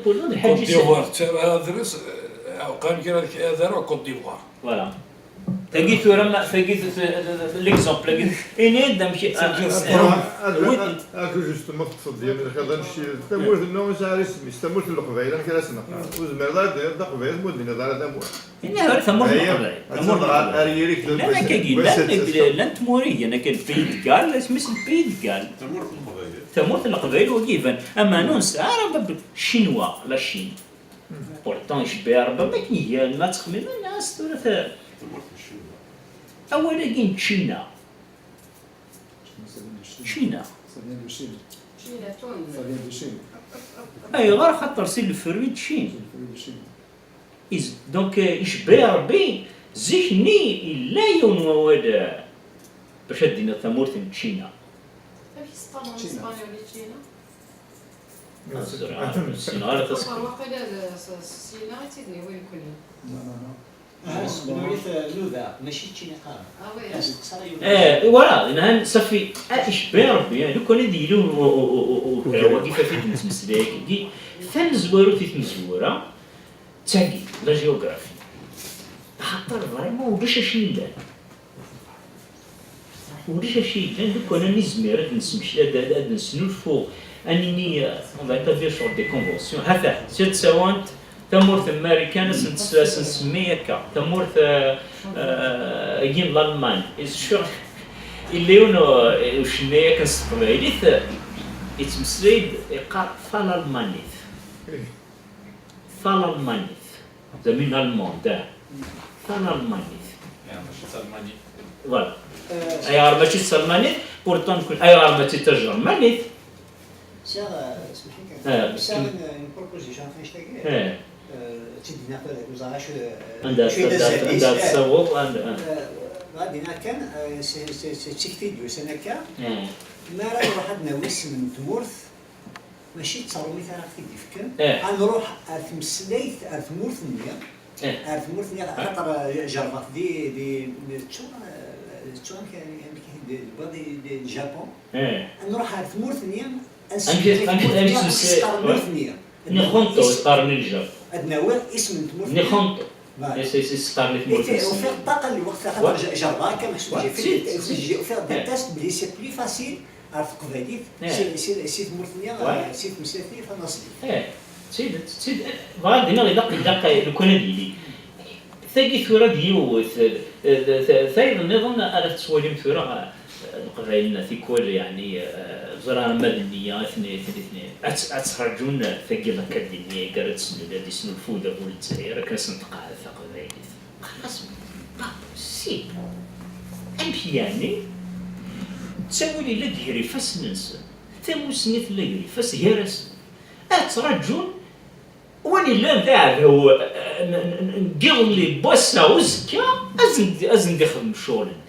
Pour nous, d Côte lḥaǧa d'Ivoire, t-, adres, eh, qqaren kra d-, ad aruɣ Côte d'Ivoire. Voilà. Tagi tura, ma, tagi, t-, t-, l'exemple-agi, ini-d amek, ah, ah, ah, ah, justement, teṭṭfeḍ-d, yeɛni, lxiḍ anect-, tamurt-nneɣ ur nesɛi ara isem-is, tamurt n Leqbayel, amek ara s-neqqar? Ur zmireḍ ara d-tiniḍ d Aqbayel, ma ur d-tiniḍ ara tamurt. Ini ar tamurt n Leqbayel, tamurt n Leqbayel. Llan akkagi, llan, llan tmurigen, akka le Pays de Galles, isem-is le Pays de Galles. Tamurt n Leqbayel. Tamurt n Leqbayel, wagi iban, aman ur nesɛi ara bab Chinois, la Chine. Pourtant, icebbeɛ Rebbi am akken iga, ma ttxemmimen, as tura ta-, awal-agi n Ččina. Ččina. Ayɣer? Xaṭer si le fruit de Chine. Is-, donc, euh, icebbeɛ Rebbi, zik-nni yella yiwen wawal, euh, bac ad d-tiniḍ tamurt n Ččina. Amek i s-qqaren s Ččina. Lespagnol i Ččina? Ur ssineɣ ara tas- Waqila d s-, s-, syin-a i tt-id-niwi nekni. Ah, Spanyolit, eh, nudaɣ, mačči d Ččina i qqaren. Ah, oui. Eh, voilà, inhan, safi, ah, icebbeɛ Rebbi, ah, lukan ad yili u-, u-, u-, u-, u-, ugraw-agi, fafi d-nettmeslay, agi, tamezwarut i tmezwura, d tagi, la géographie. Axaṭer vraiment ulac acu yellan. Ulac acu yellan, lukan ad nizmir ad nesmec-, ad, ad, ad nesnulfu, ad nini, euh, on va établir sur des conventions. Hata, si tsawant, tamurt n Marikan, ad sen-, ad sen-nsemmi akka. Tamurt, euh, euh, agi n Lalman. Is-, illa yiwen, euh, ucennay akken s teqbaylit, euh, yettmeslay-d, yeqqar talalmanit. Talalmanit. Zami n Almand, ah. Talalmanit. Ayɣer mačči d talmanit? Voilà. Euh, ayɣer mačči d talmanit? Pourtant, nekk, ayɣer mačči d tajermanit? Sɛiɣ, euh, smeḥ-ik, ah, sɛiɣ une, une proposition ɣef annect-agi. Eh. Euh, d tiddi n aql-, ur ẓriɣ acu, euh, anda acu i d azal-is, anda tessawḍeḍ, anda, ah. Euh, ɣad iniɣ kan, euh, c'est, c'est, c'est d tikti d-yusan akka. Eh. Mi ara nruḥ ad nawi isem n tmurt, mačči d taṛumit ara ɣ-t-id-ifken. Eh. Ad nruḥ ar tmeslayt, ar tmurt-nni. Eh. Ar tmurt-nni, ah, xaṭer, eh, jerbeɣ-t di, di, di, ttu, eh, ttu amek, amek i t-id-, di, di, di Japon. Eh. Ad nruḥ ar tmurt-nni, ad nesmekti tmurt-nni, amek i s-qqaren nutni. Nixonto, i s-qqaren i Japon. Ad nawi isem n tmurt-nni. Nixonto. Voilà. Is, is, is-qqaren i tmurt. Ufiɣ ṭṭaqa n lweqt, xaṭer jerbeɣ akka, meḥsub j'ai fait des, j'ai fait des tests, belli c'est plus facile. Ar teqbaylit, eh, si, si, si tmurt-nni, eh, si tmeslayt-nni tanaṣlit. Eh, d tidet, d tidet, bɣiɣ ad d-iniɣ ilaq, ilaq, lukan ad yili. Tagi tura d yiwet, eh, d, d, tayeḍ nniḍen ara tettwalim tura, eh, Leqbayel n tikwal, yeɛni, eh, ẓriɣ arma d nniya, atni, atni, atni. Ad, ad ttṛaǧun tagi, l'Académie, i ara d-snul-, ad d-isnulfu udabu n Lezzayer, akken ad sen-tqeɛɛed taqbaylit. Xas, pas possible. Amek yeɛni? Ttawil yella-d gar ifassen-nsen, tamussni tella gar ifassen, gar-asen. Ad ttṛaǧun win yellan d aɛdaw, eh, n, n, n, n yiḍelli, n wass-a, uzekka, ad sen-, ad sen-d-ixdem ccɣel-nni.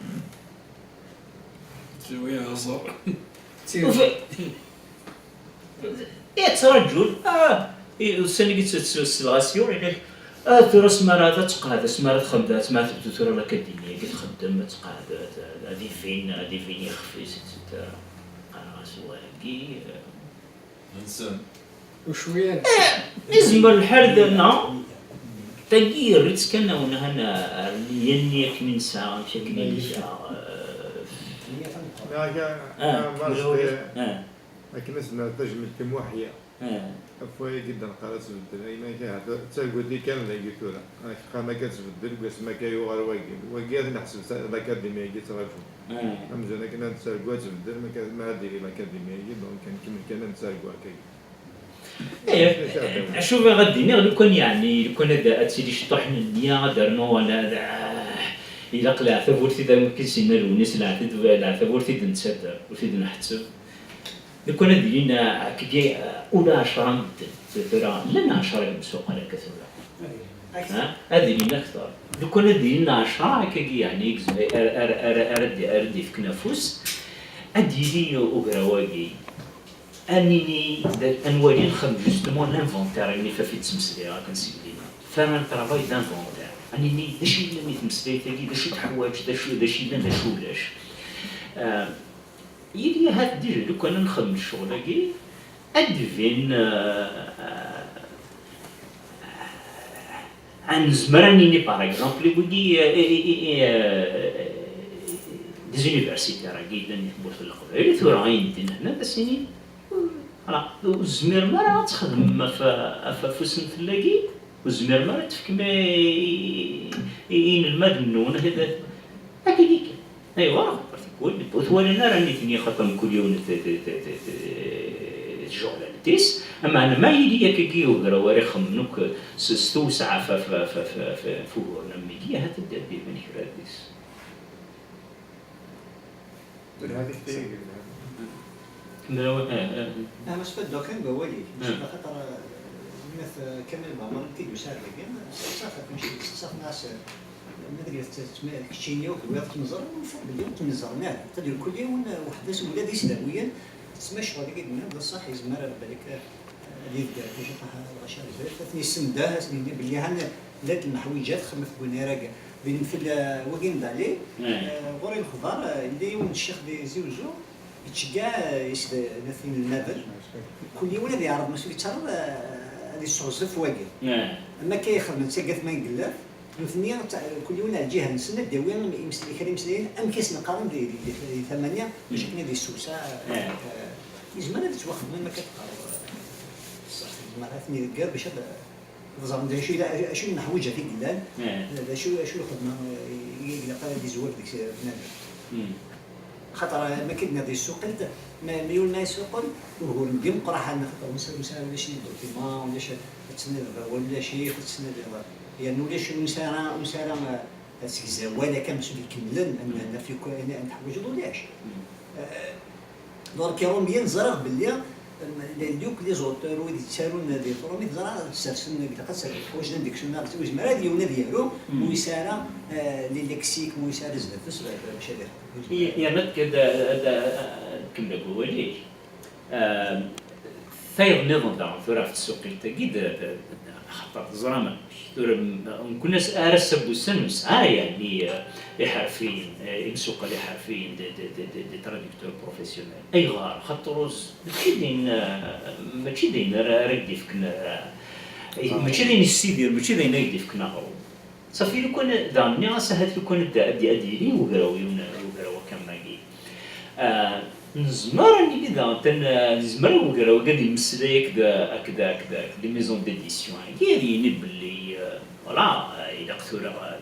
Tiwi aẓar. Ufi-, i ttraǧun, ah, i, ussan-agi s, s, s lɣasyon, ini-ak, ah, tura asmara ad tqeɛɛed, asmara txeddem, asmara tebdu tura l'Académie-agi txeddem, ad tqeɛɛed, ad, ad, ad ivin, ad ivin ixef-is, et cetera. Qqareɣ-as wagi, eh, Nsen. Ur cwi ara. Eh, izmer lḥal d-, neɣ? Tagi yerr-itt kan awen-, han, ar nniya-nni akken i nesɛa, amek akken i nesɛa, eh, Neɣ akka, Ah, ah, kemmel Maris, awal-ik. Ah, Akken as-nerr tajmilt i Muḥya. Ah. Ɣef wayagi d-neqqar ad tbeddel, ayen akka, ahat d targit kan dagi tura. Ak-, qqaren akka ad tbeddel, deg wasmi akka yuɣal wagi. Wagi ad neḥseb s-, l'Académie-agi ttraǧu. Ah. Amzun akken ad nettargu ad tbeddel, ma kan, ma ad d-tili l'Académie-agi, donc ad nkemmel kan ad nettargu akkagi. Eh, acu bɣiɣ ad d-iniɣ, lukan yeɛni, lukan ad, ad tili cṭuḥ n nniya, ad d-rnuɣ, ad, ad, ah, ilaq leɛtab ur t-id am akken s-yenna Lewnis, leɛtab, leɛtab ur t-id-nettader, ur t-id-nḥetteb. Lukan ad ilin, ah, akkagi, ah, ula ɛecṛa n medden. Tura, llan ɛecṛa n yimsuqal akka tura. Ha? Ad ilin akteṛ. Lukan ad ilin ɛecṛa akkagi, yeɛni, ara, ara, ara, ara d-, ara d-ifken afus, ad d-yili ugraw-agi. Ad nini, d-, ad nwali nxeddem justement l'inventaire, imi ɣef i d-ttmeslayeɣ akken seg dinna. Faire un travail d'inventaire. Ad nini, d acu yellan i tmeslayt-agi, d acu teḥwaǧ, d acu, d acu yellan, d acu ulac. Ah, Yili ahat déjà lukan ad nxeddem ccɣel-agi, ad d-ibin, euh, euh, ad nezmer ad nini, par exemple, i wigi, euh, i, i, i, euh, des universitaires-agi yellan di tmurt n Leqbayel, tura ayen din hna, ad as-inin, voilà, ur tezmirem ara ad txedmem ɣef, ɣef afus n tella-agi, ur tezmirem ara ad tefkem i, i, i, i inelmaden-nwen, akkagi kan. Aywa, tikwal, ur t-walan ara nitni, xaṭer mkul yiwen d, d, d, d, d, d ccɣel-is. Ameɛna ma yili akkagi ugraw ara ixemmen akk s, s tewseɛ f, f, f, f, f, f uguren am wigi, ahat ad d-, ad d-iban kra deg-s. Telha tikti-agi, telha. Mraw, eh, eh. Ah, ma sfaddeɣ kan deg wawal-ik, hmm, mačči d axaṭer, eh, gma-t, eh, Kamel Bamer i d-yusan ar dagi, sseqsaɣ-t, mačči sseqsaɣ-t, nniɣ-as, eh, ma tella tettma-, keččini ur tewwiḍ timẓer, nfuk belli ur kem-ẓerren ara. Ata d irkelli yiwen, eh, weḥd-s ula d isdawiyen, tettma ccɣel-agi d-nniḍ d ṣṣeḥ, yezmer ar balak, eh, ad yedder ciṭuḥ lɣaci ar zdat, ad ten-yessendeh, ad sen-yini belli han llant lmeḥwiǧat, xedmet deg unarag, din mfel, eh, wagi n Dali, eh, ɣur-i lexbar, eh, yella yiwen n ccix di Tizi Uzzu, yettceggiɛ, eh, is-, eh, inelmaden. Kul yiwen ad yeɛreḍ, mačči yettareḍ, eh, ad yesseɣzef wagi. Am akka i xedmen d taggayt ma yella. Nutni, ta-, kul yiwen ar lǧiha-nsen ad d-yawi imes-, kra imeslayen, amek i sen-qqaren di, di, di, di tama-nni, bac akken ad yessewseɛ, eh, yezmer ad yettwaxdem am akka teqqareḍ, eh, ṣṣeḥ, yezmer ad ten-idegger bac ad, ad ẓren d acu i la-, acu n leḥwayeǧ i yellan, d acu, acu n lxedma, eh, i ilaq ad izwer deg-s bnadem. Xaṭer, eh, ma k-id-nniɣ di tsuqilt, ma, ma yiwen ma yessuqel, uguren d imeqraḥen, xaṭer ur nesɛi, ur nesɛi ulac i document, ulac ad tenniḍ d awal ulac-it, ad tenniḍ yerna ulac ur nesɛi ara, ur nesɛi ara, eh, segzawal akka, msud ikemlen, ad n-, naf yakk ayen, ayen teḥwaǧeḍ ulac. Eh, donc, Iṛumyen, ẓriɣ belli, em, les, les auteurs, wid yettarun di trumit, ẓriɣ sersen, ilaq ad sersen, ḥwaǧen un dictionnaire, ur yezmer ad yiwen ad yaru, ma ur yesɛi ara, eh, les lexiques, ma ur yesɛi ara zdat-s, bac ad iruḥ. Yerna ad, ad, ad, ad kemmel deg wawal-ik. Ah, tayeḍ nniḍen daɣen tura ɣef tsuqilt-agi, d, d, d, axaṭer teẓram amek. Tura, m-, nekkni ara ass-a n wussan nesɛa, yeɛni, eh, iḥerfiyen, eh, imsuqal iḥerfiyen, d, d, d, d, d traducteurs professionnels. Ayɣer? Xaṭer ur s-, mačči d ayen, eh, mačči d ayen ara, ara k-d-ifken, eh, mačči d ayen yessidir, mačči d ayen ara k-d-ifken aɣrum. Safi, lukan daɣen nniɣ-as ahat lukan ad, ad, ad yili ugraw, yiwen ugraw akka am wagi. Ah, nezmer ad nili daɣen, nezmer i ugraw-agi ad yemmeslay akked, akked, akked, akked les maisons d'édition-agi, ad yini belli, ah, voilà, ah, ilaq tura, ah,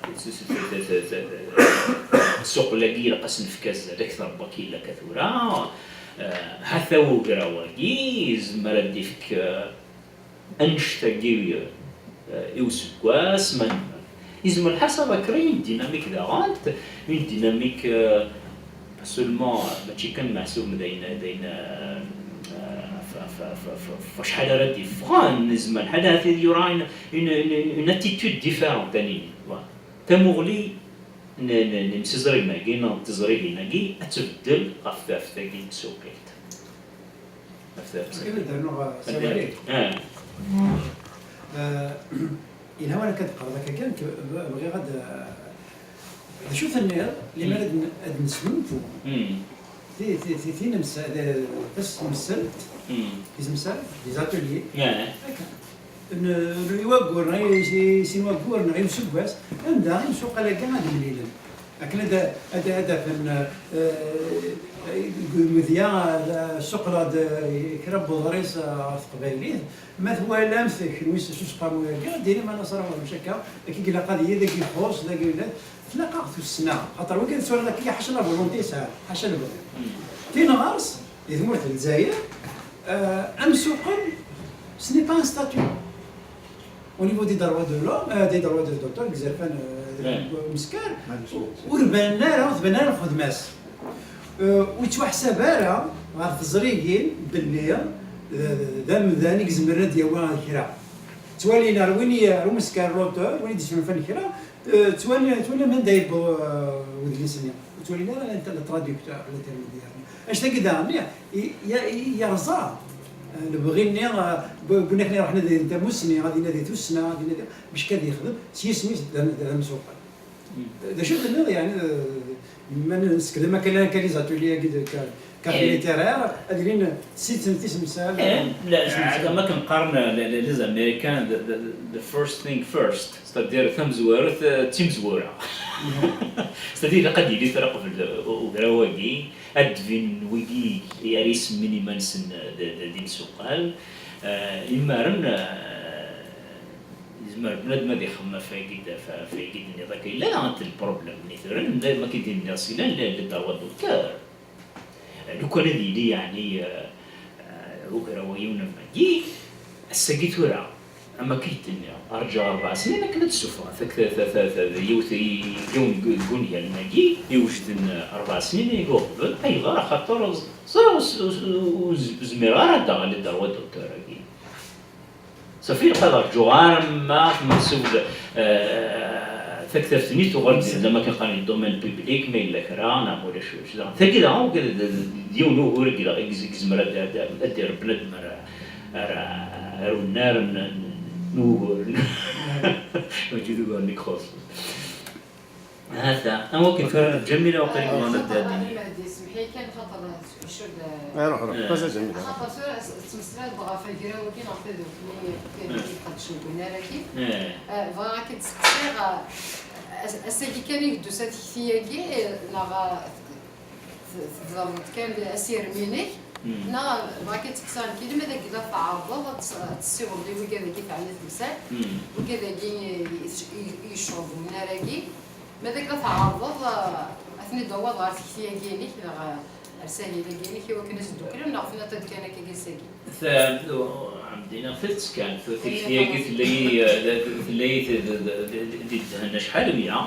Ssuq-agi ilaq ad s-nefk azal akter n wakk yella akka tura. Eh, hata ugraw-agi yezmer ad d-ifk, eh, annect-agi, eh, i useggas, ma yezmer lḥal ad créer une dynamique daɣen, une dynamique, eh, seulement mačči kan meḥsub d ayen, d ayen, eh, f, f, f, f, f acḥal ara d-yeffɣen, yezmer lḥal ahat yura une, une, une, une attitude différente, ad nini. Voilà. Tamuɣli n, n, n yimsiẓrigen-agi neɣ n teẓrigin-agi ad tbeddel ɣef, ɣef tagi n tsuqilt. Ɣef ta-, ɣef Akken ad d-rnuɣ, uh, s awal-ik. Ah. Uh, yelha wara akka d-qqareḍ akka kan, k-, b-, bɣiɣ ad, uh, d acu tenniḍ, limer ad n-, ad nesgunfu. Hmm. Ti, ti, ti, tinemsa-, d-, tasnemselt, Hmm. tisemsal, des ateliers. Ah. Akka. N, n, i waggur, neɣ i, i, i sin waggur, neɣ i useggas, anda imsuqal-agi ad mlilen. Akken ad, ad, ad afen, eh, deg umedya, eh, suqleɣ-d, eh, kra n uḍris, eh, ɣer teqbaylit. Ma twalamt kenwi s useqqamu-agi, ad d-tinim, a Nasra, mačči akka, akka i ilaq ad yili, dagi ixuṣ, dagi illa, tlaq-aɣ tussna. Xaṭer wigi ad twaliḍ akka, ḥaca la volonté yesɛa, ḥaca lebɣi. Tin ɣer-s, di tmurt n Lezzayer, eh, amsuqel, ce n'est pas un statut. Au niveau des droits de l'homme, euh, des droits de l'auteur, deg izerfan, euh, Ouais. deg umeskar, Ma d ur banen ara, ur tban ara lxedma-s. Euh, ur yettwaḥsab ara ɣer teẓrigin belli, euh, d amdan i izemren ad d-yawi kra. Ttwalin ar win i, ar umeskar, l'auteur, win i d-yesnulfan kra, euh, ttwalin, ttwalin anda yewweḍ, euh, udlis-nni. Ur ttwalin ara la, le traducteur, l'intermédiaire. Anect-agi daɣen, i, i, i, yerẓa, eh, lebɣi-nni, eh, bu-, bu-, akken iruḥen ad inadi tamussni, ad inadi tussna, ad inadi, bac kan ad yexdem, s yisem-is d am-, d amsuqel. Mm. D acu tenniḍ, yeɛni, eh, ma nessekdem akka, akka les ateliers-agi de ca-, café Eh. littéraire, ad ilin sit tisemsal, Eh, la, tisemsal. Am akken qqaren, eh, les, les, les Américains, the, the, the first thing first, c'est-à-dire tamezwarut, eh, d timezwura. C'est-à-dire ilaq ad yili tura qbel, eh, u-, ugraw-agi, ad d-binen wigi ara isemmin iman-nsen d, d, d imsuqal. Eh, imaren, eh, yezmer bnadem ad ixemmem ɣef wagi d, ɣef, ɣef wagi d-nniḍ akka. Yella daɣen lproblem-nni tura, ma k-id-nniɣ s yella, le, le droit d'auteur. Eh, lukan ad yili, yeɛni, eh, eh, ugraw-agi unamagi, ass-agi tura, am akka i d-tenniḍ, rǧu rebɛa snin akken ad d-ssufɣeɣ tak-, ta-, ta-, ta-, ta-, yiwet i, yiwen deg, deg wungalen-agi, iwejden, eh, rebɛa snin i uɣbel. Ayɣer? Axaṭer ẓ-, ẓriɣ ur s-, ur s-, ur s-, ur zmireɣ ara ad d-aɣeɣ le droit d'auteur-agi. Safi, ilaq ad rǧuɣ arma meḥsub, eh, taktabt-nni tuɣal-d d, am akken qqaren, domaine public, ma yella kra, neɣ ma ulac ulac. Daɣen, tagi daɣen, d, d, d, d yiwen ugur i ilaq, i yez-, i yezmer ad, ad, ad d-irr bnadem ar, ar, ar unnar n, n, n wuguren. Mačči d uguren i ixuṣṣen. Hata, am wakken tura Ǧamila waqil bɣan ad d-, ad d-inin. Mehdi, semmeḥ-iyi kan, xaṭer acu d-, Ruḥ, ruḥ, Eh. pas à Ǧamila. Xaṭer tura s-, tettmeslayeḍ ɣef agraw-agi neɣ tadukli, kan Eh. i tqeddcem deg unnar-agi. Eh. Eh, bɣiɣ ad k-id-steqsiɣ, eh, as-, ass-agi kan i d-tusa tekti-agi, eh, neɣ, eh, t-, t-, tḍerreḍ kan asirem-inek, Mm. neɣ bɣiɣ ad k-id-steqsiɣ nekk, ma d akken la tɛerḍeḍ ad tes-, ad tessiwḍeḍ i wigad-agi teɛna temsal, Mm. wigad-agi i, i, i yecɣeb unnar-agi, ma d akken la tɛerḍeḍ, eh, ad ten-id-tawiḍ ɣer tekti-agi-inek, neɣ, eh, ar sahil-agi-inek, i wakken ad s-dduklen, neɣ tenniḍ-d kan akka ass-agi? Ta-, ɛemdi-, neɣ tidet kan, tura tikti-agi tella-yi, eh, tella-yi d, d, d, d, di ddhen acḥal mya.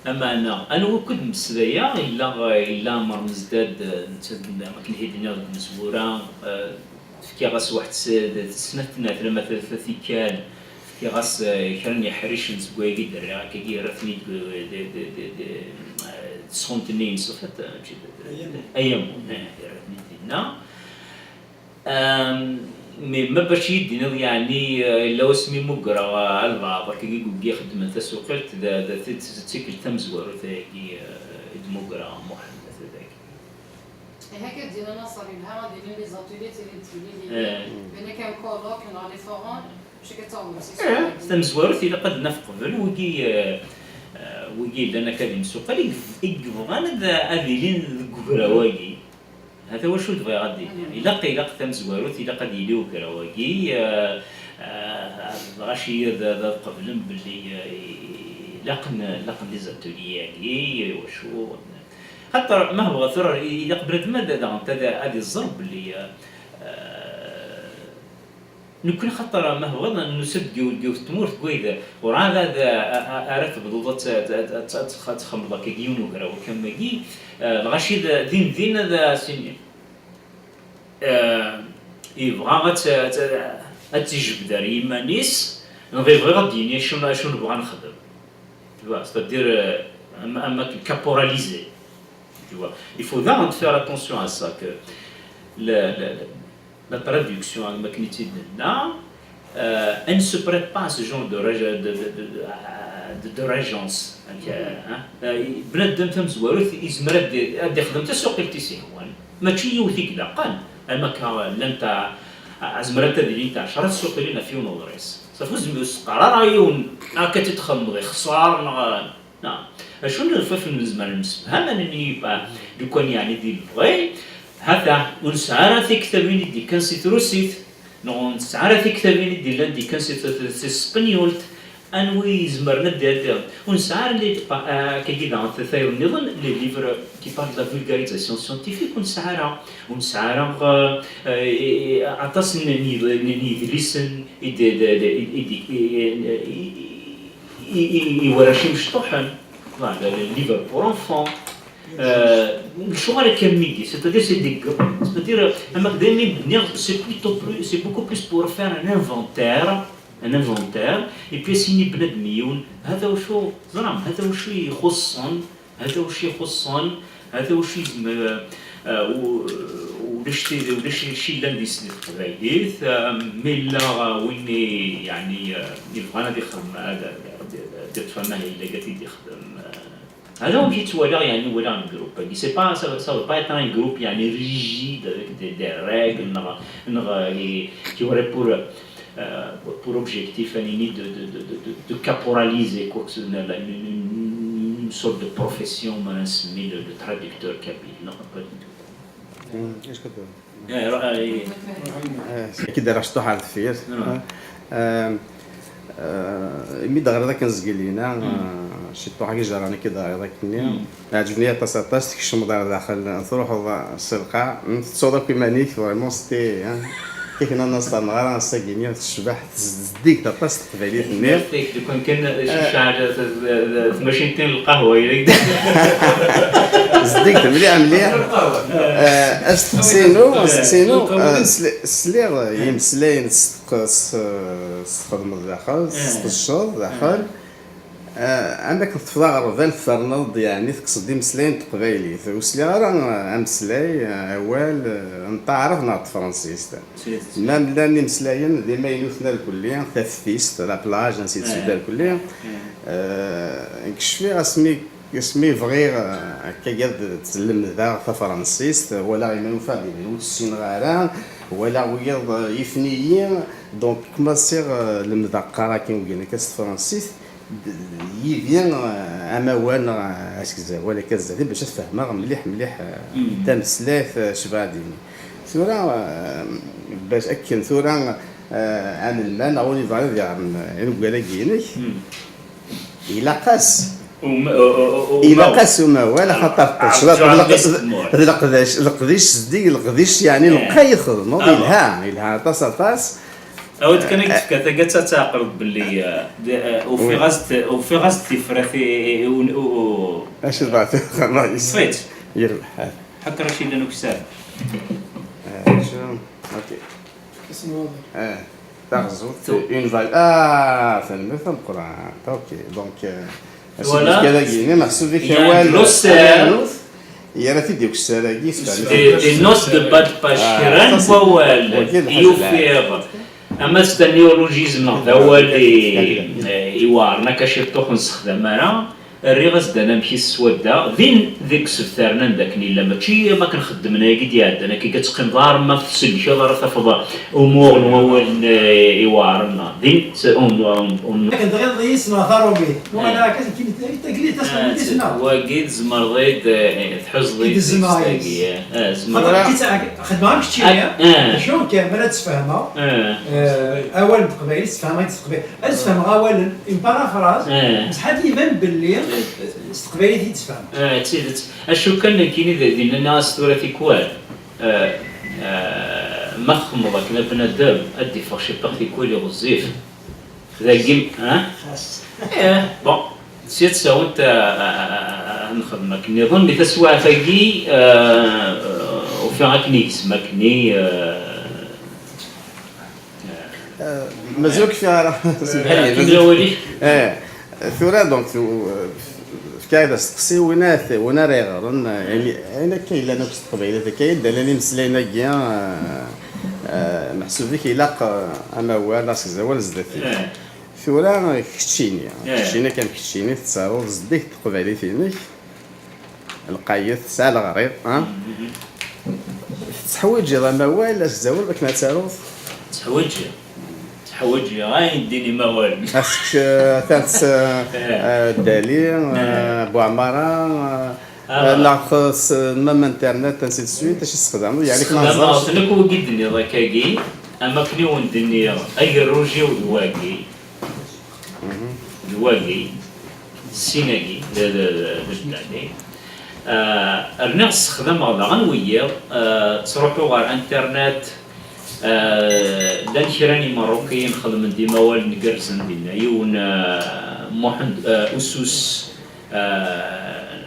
Ameɛna, anwa akk i d-mmeslayeɣ, yella, yella Ɛmer Mezdad, eh, netta d, akken i d-nniɣ deg umezwura, eh, fkiɣ-as waḥed s-, d, d snat neɣ tlata tikkal, fkiɣ-as, eh, kra n yeḥricen seg wayagi d-rriɣ, akkagi yerra-ten-id deg, d, d, d, d, eh, tesɣunt-nni-ines, en fait, eh, mačči d, d, Ayamun. Ayamun, eh, yerra-ten-id dinna. Am, mais ma bac iyi-d-tiniḍ, yeɛni, eh, yella wasmi mmugreɣ, eh, albaɛḍ akkagi deg wigi ixeddmen tasuqilt, d, d, d, d tikkelt tamezwarut ayagi, eh, i d-mmugreɣ Muḥend dagi. Ihi akka d-yenna Naṣer, yelha ad ilin les ateliers, tilin d tilin, Eh. Bena kan colloque neɣ les forums, bac akka d taɣemmust. Eh, tamezwarut ilaq ad naf qbel wigi, eh, eh, wigi yellan akka d imsuqal i yeb-, i yebɣan ad, ad ilin deg ugraw-agi. Hata wacu d-bɣiɣ ad d-iniɣ. Ilaq, ilaq tamezwarut, ilaq ad yili ugraw-agi, eh, eh, lɣaci ad, ad qeblen belli, eh, i, Ilaq n-, ilaq n les ateliers-agi, wacu, xaṭer ma hebɣa tura, ilaq bnadem ad, ad, ad, ad iẓer belli, eh, nekkni xaṭer ma hebɣa nusa-d deg yiwet, deg yiwet tmurt n wayed, urɛad ad, a-, a-, ara tebduḍ ad, ad, ad, ad, ad, ad txedmeḍ akka yiwen ugraw akka am wagi, eh, lɣaci d, din din ad as-iniɣ. Eh, yebɣa ad t-, ad t-, ad t-ijbed ar yiman-is, neɣ yebɣa ad d-yini acu, acu nebɣa nexdem. Tu vois, c'est-à-dire, euh, am, am akken caporalisé. Tu vois. Il faut daɣen de faire attention à ça, que la, la, la, la traduction, am akken i tt-id-nenna, euh, elle ne se prête pas à ce genre de, rége- de, de, de, de, de régence. Donc, euh, hein. Euh, bnadem tamezwarut yezmer ad d-, ad d-ixdem tasuqilt i s-yehwan. Mačči yiwet i ilaqen, am akka llant a-, a-, zemrent ad ilint ɛecra tsuqilin ɣef yiwen uḍris. Safi ur tezmireḍ ur s-teqqar ara i yiwen akka tt-id-txedmeḍ ixṣer neɣ, neɣ acu n lxif nezmer ad nemsefham, ad nini, bah, lukan yeɛni di lebɣi, hata ur nesɛi ara tiktabin i d-ikkan si trusit, neɣ ur nesɛi ara tiktabin i d-illan d-ikkan si, si, si tespenyult, anwi izemren ad d-iɛeddi? Ur nesɛi ara les, pa- akkagi daɣen tayeḍ nniḍen, les livres qui parlent de la vulgarisation scientifique, ur nesɛi ara, ur nesɛi ara, euh, euh, aṭas n, n, n, n yidlisen i d, d, d, i, i, i, i, i, i, i, i warrac imecṭuḥen, voilà, les livres pour enfants. Euh, lecɣal akka am wigi, c'est-à-dire c'est des gr- c'est-à-dire, am akken daymi d-nniɣ, c'est plutôt plus, c'est beaucoup plus pour faire un inventaire, un inventaire, et puis ad s-yini bnadem i yiwen, hada wacu, ẓram, hada wacu ixuṣṣen, hada wacu ixuṣṣen, hada wacu yezmer, euh, u-, ulac ti-, ulac acu yellan di s-, di teqbaylit, euh, ma yella, euh, win i, yeɛni, euh, yebɣan ad ixdem, ad, ad, ad, ad iṭṭef amahil-agi ad t-id-ixdem, euh, Hada wamek i ttwaliɣ, yeɛni, walaɣ le groupe-agi. C'est pas, ça, ça veut pas être un groupe, yeɛni, rigide avec des, des règles, neɣ, neɣ, euh, qui, qui aurait pour, euh, pour objectif, ad nini, de, de, de, de, de, de caporaliser quoi que ce soit, une, une, une, une sorte de profession, ma nsemmi le, le traducteur kabyle. Non, pas du tout. Est-ce que tu Eh, ru- eh, Akken d ara cṭuḥ ar deffir. Ah. Ah, ah, imi d-ɣriḍ akken zgelina, ah, ciṭuḥ-agi jerran akken d-ɣriḍ akkenni. Ɛǧbni aṭas, aṭas, tkecmeḍ ar daxel, truḥeḍ s lqaɛ, mm, tettuḍ akk iman-ik, vraiment, c'était, hein. Tikna n aṣerneɣ ara ass-agi-nni, tecbeḥ, tezdig aṭas teqbaylit-nni. Lukan kan tecɛel tmacint n lqahwa, yella. Zeddiget mliḥ, mliḥ. Eh, asteqsi-inu, asteqsi-inu, eh, sli-, sliɣ i imeslayen s-, s-, s-, txedmeḍ daxel, tesqedceḍ daxel. Eh, am akken teṭṭfeḍ aɣerbal, tferneḍ-d, yeɛni, tekkseḍ-d imeslayen n teqbaylit. Ur sliɣ ara, eh, ameslay, eh, awal, eh, n taɛrabt neɣ n tefransist. Ma llan imeslayen d imaynuten irkelli, taftist, la plage, ainsi de suite, irkelli. Eh, nekk cfiɣ asmi, asmi bɣiɣ, eh, akka ad lemdeɣ tafransist, walaɣ iman ufiɣ-d ur ssineɣ ara, walaɣ wiyaḍ, eh, yifen-iyi, donc kmasiɣ, eh, lemdeɣ qqareɣ akken wigin akka s tefransist, d-, yid-i, eh, amawal neɣ asegzawal akka zdat-i bac ad fehmeɣ mliḥ, mliḥ, eh, tameslayt, eh, cbeɣ ad d-iniɣ. Tura, eh, bac akken tura, eh, anelmad neɣ win yebɣan ad yeɣrem, eh, aneggal-agi-inek, ilaq-as, ilaq-as umawal, axaṭer d leqdic, leqdic zeddig, leqdic, yeɛni, lqay i txedmeḍ, yelha, yelha aṭas, aṭas. Awid kan i yefka tagatt ad tɛeqleḍ belli, eh, d-, eh, ufiɣ-as-d, ufiɣ-as-d tifrat i, i, i, u-, u-, u-, Acu tebɣa tifrat? Ṭfit. Yir lḥal. Ḥakker acu yellan ukessar. Eh, acu? Ok. Isem waḍi. Eh, taɣzut, une valeur. Ah, tanemmirt tameqqrant. Ok, donc, eh, acu d-yefka dagi-nni, meḥsub-ik awal, amaynut, yerra-t-id i ukessar-agi, des, des notes de bas de page, kra n wawal i ufiɣ. Ama s tanniwlujizm neɣ d awal i, eh, iweɛren akka ciṭṭuḥ ur nessexdam ara. Rriɣ-as-d anamek-is swadda, din deg usebter-nni anda akken yella, mačči am akken xeddmen ayagi d-iɛeddan, akka ad teqqimeḍ arma tsellkeḍ ara tafeḍ umuɣ n wawalen, eh, iweɛren, din s-, un-, un-, un-, Akken tɣileḍ yis-neɣ tarubit, nuɣal akka nekkini taglit tasnamit yis-neɣ. Wagi tzemreḍ-id, eh, tḥuzeḍ-id. Tzemreḍ-id. Eh, tzemreḍ. Xedmeɣ am keččini, acu kan, mi ara d-sfehmeɣ, eh, awal n teqbaylit, sfehmeɣ-id s teqbaylit. Ad sfehmeɣ awalen, une paraphrase, eh, bṣeḥ ad d-iban belli, eh, s teqbaylit i d-sfehmeɣ. Eh, d tidet. Acu kan, nekkini d, dinna nniɣ-as tura tikwal. Eh, eh, ma txedmeḍ akken a bnadem, ad d-iffeɣ ciṭṭax tikwal i ɣezzif. Dagi, eh? Eh, bon. Sya tsawent, eh, eh, eh, eh, ad nxedem akken nniḍen, mi taswiɛt-agi, eh, ufiɣ akken igzem akken i, eh, Eh, mazal ur kfiɣ ara. Semḥ-iyi, eh, mazal. Eh, tura, donc, tu-, eh, fkiɣ-d asteqsi, win ara t-, win ara iɣren, eh, yani, ayen akka yellan akk s teqbaylit, akka i d-llan imeslayen-agi, eh, eh, meḥsub-ik ilaq, eh, amawal, asegzawal zdat-i. Eh. Tura, keččini, eh, keččini kan keččini, tettaruḍ zeddig teqbaylit-inek. Lqayet, tesɛa leɣrib, ha? Tetteḥwiǧiḍ amawal asegzawal akken ad taruḍ? Tteḥwiǧiɣ. Tteḥwiǧiɣ ayen din imawalen. Est-ce que, eh, atan s, eh, eh, Dali, eh, eh, Buɛmara, eh, ah, neɣ s, même internet, ainsi de suite, acu tessexdameḍ? Yeɛni, kma ssexdameɣ ẓẓerc. Ten akk wigi d-tenniḍ akkagi, am akken i wen-d-nniɣ, agerruj-iw d wagi. D wagi, d sin-agi, d, d, d, d Dali. Ah, rniɣ ssexdameɣ daɣen wiyiḍ, ah, ttruḥuɣ ɣer internet, ah, llan kra n Imeṛṛukiyen xedmen-d imawalen gerrzen dinna. Yiwen, ah, Muḥend, ah, Usus, ah,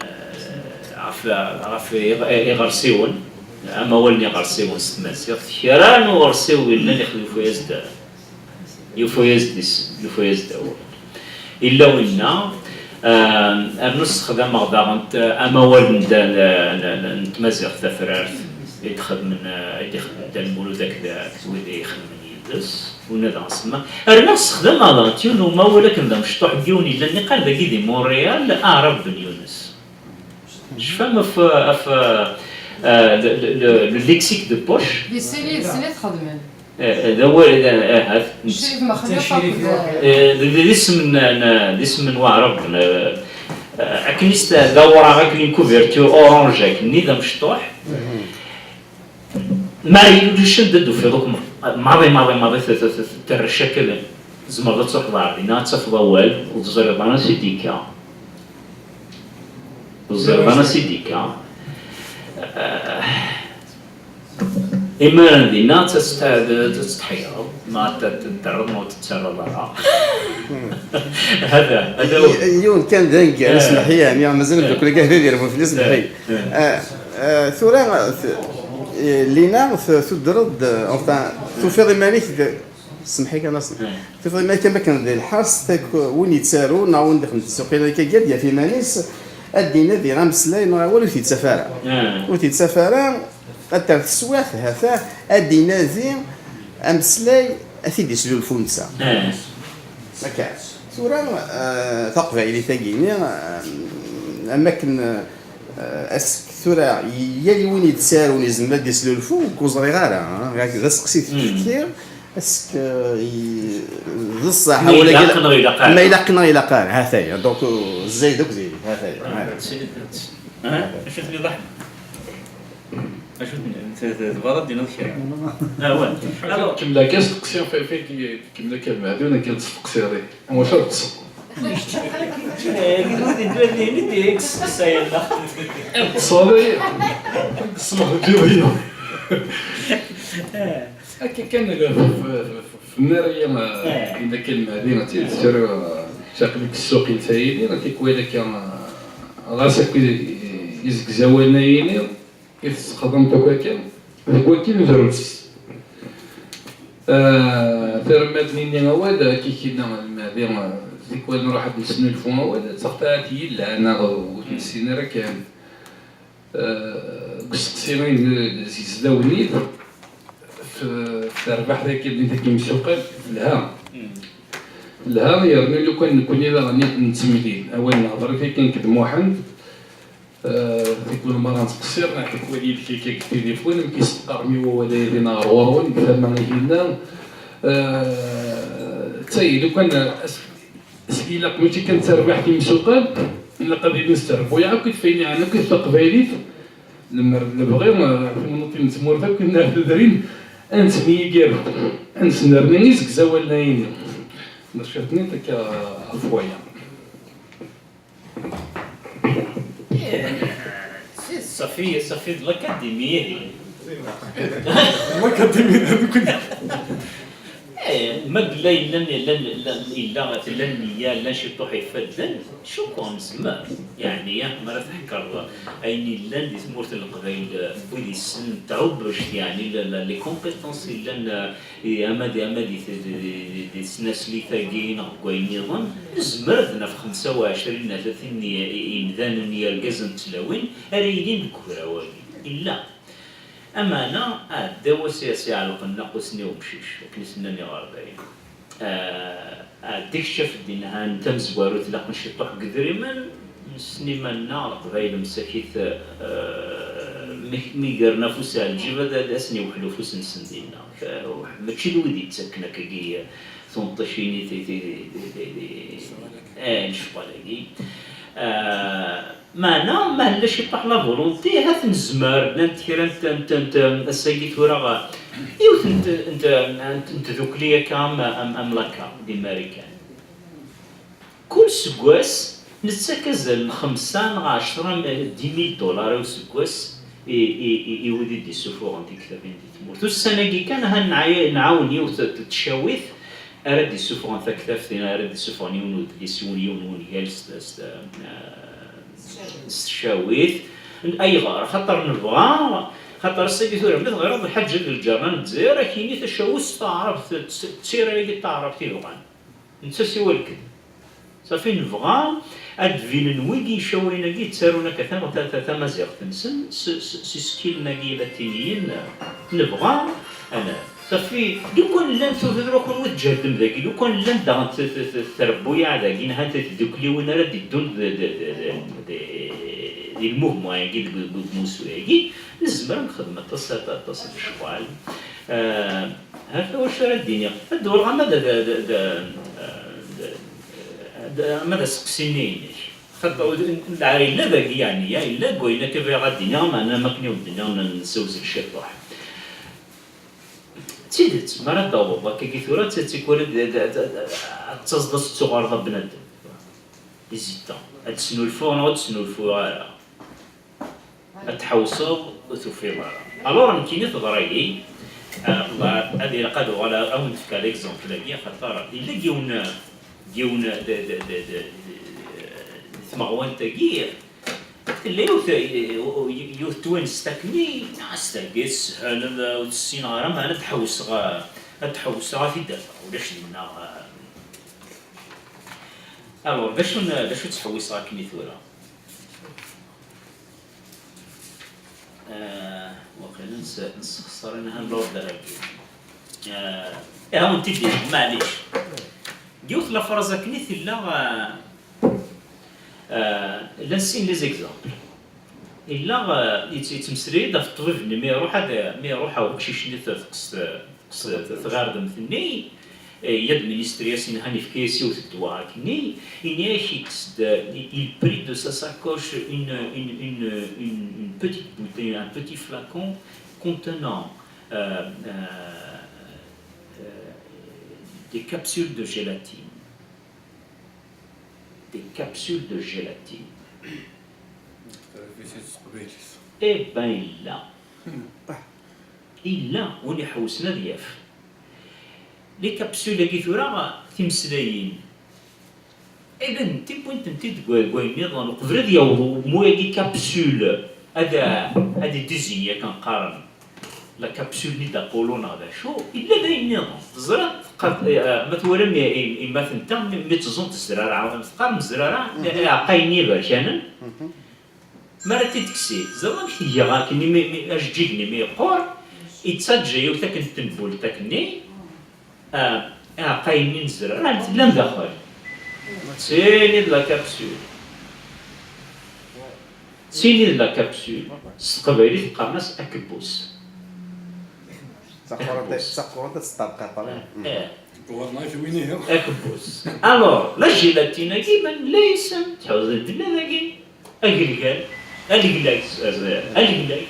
ɣef, ɣef iɣ-, iɣersiwen, amawal n iɣersiwen s tmaziɣt. Kra n uɣersiw yellan ixdem-as-d Yufa-yas-d isem, yufa-yas-d awal. Illa winna, ah, rnu ssexdameɣ daɣen t-, amawal n da-, n, n, n tmaziɣt tafrart i d-xedmen, ah, i d-ixdem Dda Lmulud akked, akked wid i ixedmen yid-s, winna daɣen semma. Rniɣ ssexdameɣ daɣen yiwen umawal akken d amecṭuḥ n yiwen yellan iqqar dagi di Montréal, Aɛrab Ben Yunes. Tecfam ɣef, ɣef, ah, le, le, le, le lexique de poche? Di Sili, di Sili txedmem. Eh, d awal, eh, ahat. Crif Mexluf akked, eh, d, d, d isem n, n, d isem n Waɛrab, eh, eh, akken i s-, d awraɣ akken, une couverture orange akken-nni d amecṭuḥ. Ma yella ulac anda d-tufiḍ akk maḍi, maḍi, maḍi, t-, t-, t-, terrec akka, tzemreḍ ad truḥeḍ ɣer dinna, ad tafeḍ awal, ur teẓriḍ ara ansi d-yekka. Ur teẓriḍ ara ansi d-yekka. Eh, Imaren dinna, ad tt-, ad tt-tḥeyreḍ, neɣ ad t-, ad t-terreḍ, neɣ ur t-tettarraḍ ara. Hada, hada. Y-, yiwen kan d aneggar, eh, smeḥ-iyi, yeɛni, mazal, eh, mdukkel-agi hada ad yerbu fell-i, smeḥ-iyi. Eh, eh. Eh, eh, tura, t-, eh, Lina, t-, tudreḍ-d, enfin, tufiḍ iman-ik d, smeḥ-iyi kan, a smeḥ. Eh. Tufiḍ iman-ik am akken di lḥers, tak-, win yettarun, neɣ win d-ixeddmen tisuqin, akka, ad yaf iman-is, ad d-inadi ameslay, neɣ awal ur t-yettaf ara. Eh. Ur t-yettaf ara, ad terr teswiɛt, ha-t-a, ad d-inadi ameslay, ad t-id-islulfu netta. Eh. Akka. Tura, eh, taqbaylit-agi-ni, eh, am akken, eh, ask tura, yal win yettarun yezmer ad d-islulfu, ur ẓriɣ ara, eh, d aseqsi i d-tefkiḍ, ask, eh, i-, d ṣṣeḥ, ma wala ilaq neɣ ilaq ara. Ma ilaq neɣ ilaq ara, ha-t-aya. Donc, eh, zzayed akk diri, ha-t-aya. Ah, acu tenniḍ a Ḥmed? Acu tenniḍ? Tebɣiḍ ad d-tiniḍ kra? Ah, ouais. Alors, kemmel akka asteqsi, fay, fay, kemmel akka lmeɛdun, akka ad testeqsiḍ, eh. Wacu ad ṭṭseɣ? Agi d udi d-walin i d-yekkes ssayalla. Ṭṣari, ṭṣmeɣ deg iḍ-inu. Akka kan, f-, f-, f-, f-, fnariya, eh, inna kan Mɛadi, ad tt-id-ttru, eh, caqli deg ssuq n tayri, ad tikwal akka, eh, ɣas akk i-, i-, izegzawen-ayini, i tessexdameḍ akk akka, deg wakkin drus. Eh, taremmat-nni awal, akka i k-yenna Lmehdi, eh, tikwal nruḥ ad d-nesnulfu awal, d taxṭaɛt yellan, neɣ ur t-nessin ara kan. Eh, deg usteqsi i d-, d-, d-, f-, f-, terbaḥt-agi, d-, deg imsuqel, telha. Mm. Telha, yernu lukan nekkni daɣen i d-nettemlil. Awal nehḍer-it yakan nekk d Muḥend, eh, tikkul merra nettqeṣṣir, neɛtaq wali yid-k akka deg tilifun, amek i s-teqqarem i wawal-agi neɣ ɣur-wen, deg tama-agi-nneɣ. Eh, d tayi, lukan, eh, as-, as-, ilaq mačči kan d tarbaɛt i yimsuqal, ilaq ad ilin s trebbuyaɛ akked fayen yeɛnan akked taqbaylit, lemmer d lebɣi, eh, timnaḍin n tmurt akk, inna tudrin, ad nettemyiger, ad nesnerni izegzawalen-a-yini. Maca tenniḍ akka ɣef waya. Eh, si, ṣafi, ṣafi d l'Académie ihi. L'Académie d nekkni. Eh, ma yella yellan, yellan, yellan, yella, tella nniya, llan ciṭuḥ ifadden, cukkeɣ nezmer. Yeɛni, ah, mi ara tḥekkreḍ ayen yellan di tmurt n Leqbayel, eh, n wid yessen tɛubbect, yeɛni, la, la, les compétences yellan, eh, i, ama di, ama di, di, di, di, di tesnaslit-agi neɣ deg wayen nniḍen, nezmer ad naf xemsa u ɛecrin neɣ tlatin n i, i, imdanen, yergazen d tlawin, ara yilin deg ugraw-agi. Illa. Ameɛna, aɛdaw-as i as-iɛelqen nnaqus-nni i umcic, akken i s-nnan iɣerdayen. Ah, ɛeddi kečč af ddin han tamezwarut laqen ciṭuḥ deg idrimen, nessen iman-nneɣ Leqbayel msakit, ah, mi, mi gren afus ar lǧib ad, ad asen-iweḥel ufus-nsen dinna. Fa-, mačči d wid yettakken akkagi tunṭicin i ti-, ti-, ti-, ti-, ti-, eh, lecɣal-agi. Ah, Meɛna, ma yella ciṭuḥ la volonté, ahat nezmer, llant kra n t-, n t-, n t-, ass-agi tura, ɣ-, yiwet n t-, n t-, n t-, n tdukli akka am, am, am laka di Marikan. Kul seggas, nettak azal n xemsa neɣ ɛecra, dix mille dollars i useggas i, i, i, i wid i d-isufuɣen tiktabin di tmurt. Ussan-agi kan, ahat nɛa-, nɛawen yiwet n tcawit ara d-isuffɣen taktabt, ara d-isuffɣen yiwen n udlis, yiwen, yiwen n wungal s, s, s tcawit. Ayɣer? Xaṭer nebɣa, xaṭer ass-agi tura, ma teɣriḍ lḥaǧa deg lǧerna n Lezzayer, ad k-yini tacawit s taɛrabt, d, d, d tira-agi n taɛrabt i bɣan. Netta siwa lekdeb. Safi, nebɣa ad d-binen wigi icawayen-agi yettarun akka ta-, ta-, ta-, tamaziɣt-nsen s, s, s isekkilen-agi ilatiniyen, nebɣa ad naf. Safi, lukan llan tura, tura kunwi tǧehdem dagi, lukan llan daɣen t-, t-, t-, trebbuyaɛ dagi, neɣ tdukliwin ara d-iddun d, d, d, d, d, di lmuvement-agi, deg, deg, deg umussu-agi, nezmer ad nexdem aṭas, aṭas n lecɣal. Ah, ha-, wacu ara d-iniɣ? Ad d-uɣaleɣ ama d, d, d, d, d, d, d, ama d aseqsi-nni-inek. Xaṭer, lɛar illa dagi, yeɛni, ya, illa deg wayen akka bɣiɣ ad d-iniɣ, meɛna am akken i wen-d-nniɣ, n-, nessewzel ciṭuḥ. D tidet, mi ara d-taweḍ akkagi tura, d tikwal ad, ad, ad, ad, ad taẓeḍ ad tettuɣaleḍ a bnadem. Di zita, ad d-snulfuɣ neɣ ur d-snulfuɣ ara. Ad tḥewseḍ ur tufiḍ ara. Alors, nekkini teḍra-yi, ah, Allah, ad ilaq ad uɣaleɣ ad wen-d-fkeɣ l'exemple-agi, axaṭer yella yiwen, yiwen d, d, d, d, d tmeɣwant-agi, tella yiwet, yiwet twinest akkenni, as-tergez, teshel, ur tessineɣ ara, ma ad tḥewseɣ, ad tḥewseɣ ad t-id-afeɣ, ulac dinna. Alors, d acu n, d acu ttḥewwiseɣ akken i tura? Ah, waqila nes-, nessexṣer inaha n l'ordre-agi. Ah, ihi ad wen-t-id-iniɣ, maɛlic. Yiwet la phrase akken i tella, ah, ah, llan sin les exemples. Illa, ah, yett-, yettmeslay-d ɣef ṭṭbib-nni mi iruḥ ad, mi iruḥ ɣer uqcic-nni teqqes, teqqes tɣerdemt-nni, eh, yadministri-as, inhan yefka-yas yiwet ddwa akkenni, ini-ak, yekkes-d, eh, il prit de sa sacoche une, une, une, une, une petite bouteille, un petit flacon contenant, euh, euh, euh, des capsules de gélatine. Des capsules de gélatine. Eh ben, illa. Illa, win iḥewsen ad yaf. Les capsules-agi tura, timeslayin, eh ben, nti wwin-tent-id deg wa-, deg wayen nniḍen, uqbel ad yaweḍ umuy-agi capsule, ad, ad idizini akken qqaren. La capsule-nni d apollo neɣ d acu, yella d ayen nniḍen. Teẓriḍ, teqqar, eh, ma twalam i, i, imaten-nteɣ, mi, mi tteẓẓunt zzrara, teqqarem zzrara, iɛeqqayen-nni iberkanen. Mi ara t-id-tekkes, teẓriḍ amek tga akken, imi, mi, ajeǧǧig-nni mi yeqqur, yettaǧǧa yiwet akken n tenbult akkenni, ah, Iɛeqqayen-nni n zzerriɛa llan daxel. Ttini d la capsule. Ttini d la capsule. S teqbaylit qqaren-as akebbuc. D taqurant, d taqurant ad teṭṭerḍeq. Eh. Akebbuc. Alors, la gélatine-agi, man la isem, tḥuza dilla dagi. Agelgal. Aleglag. Aleglag.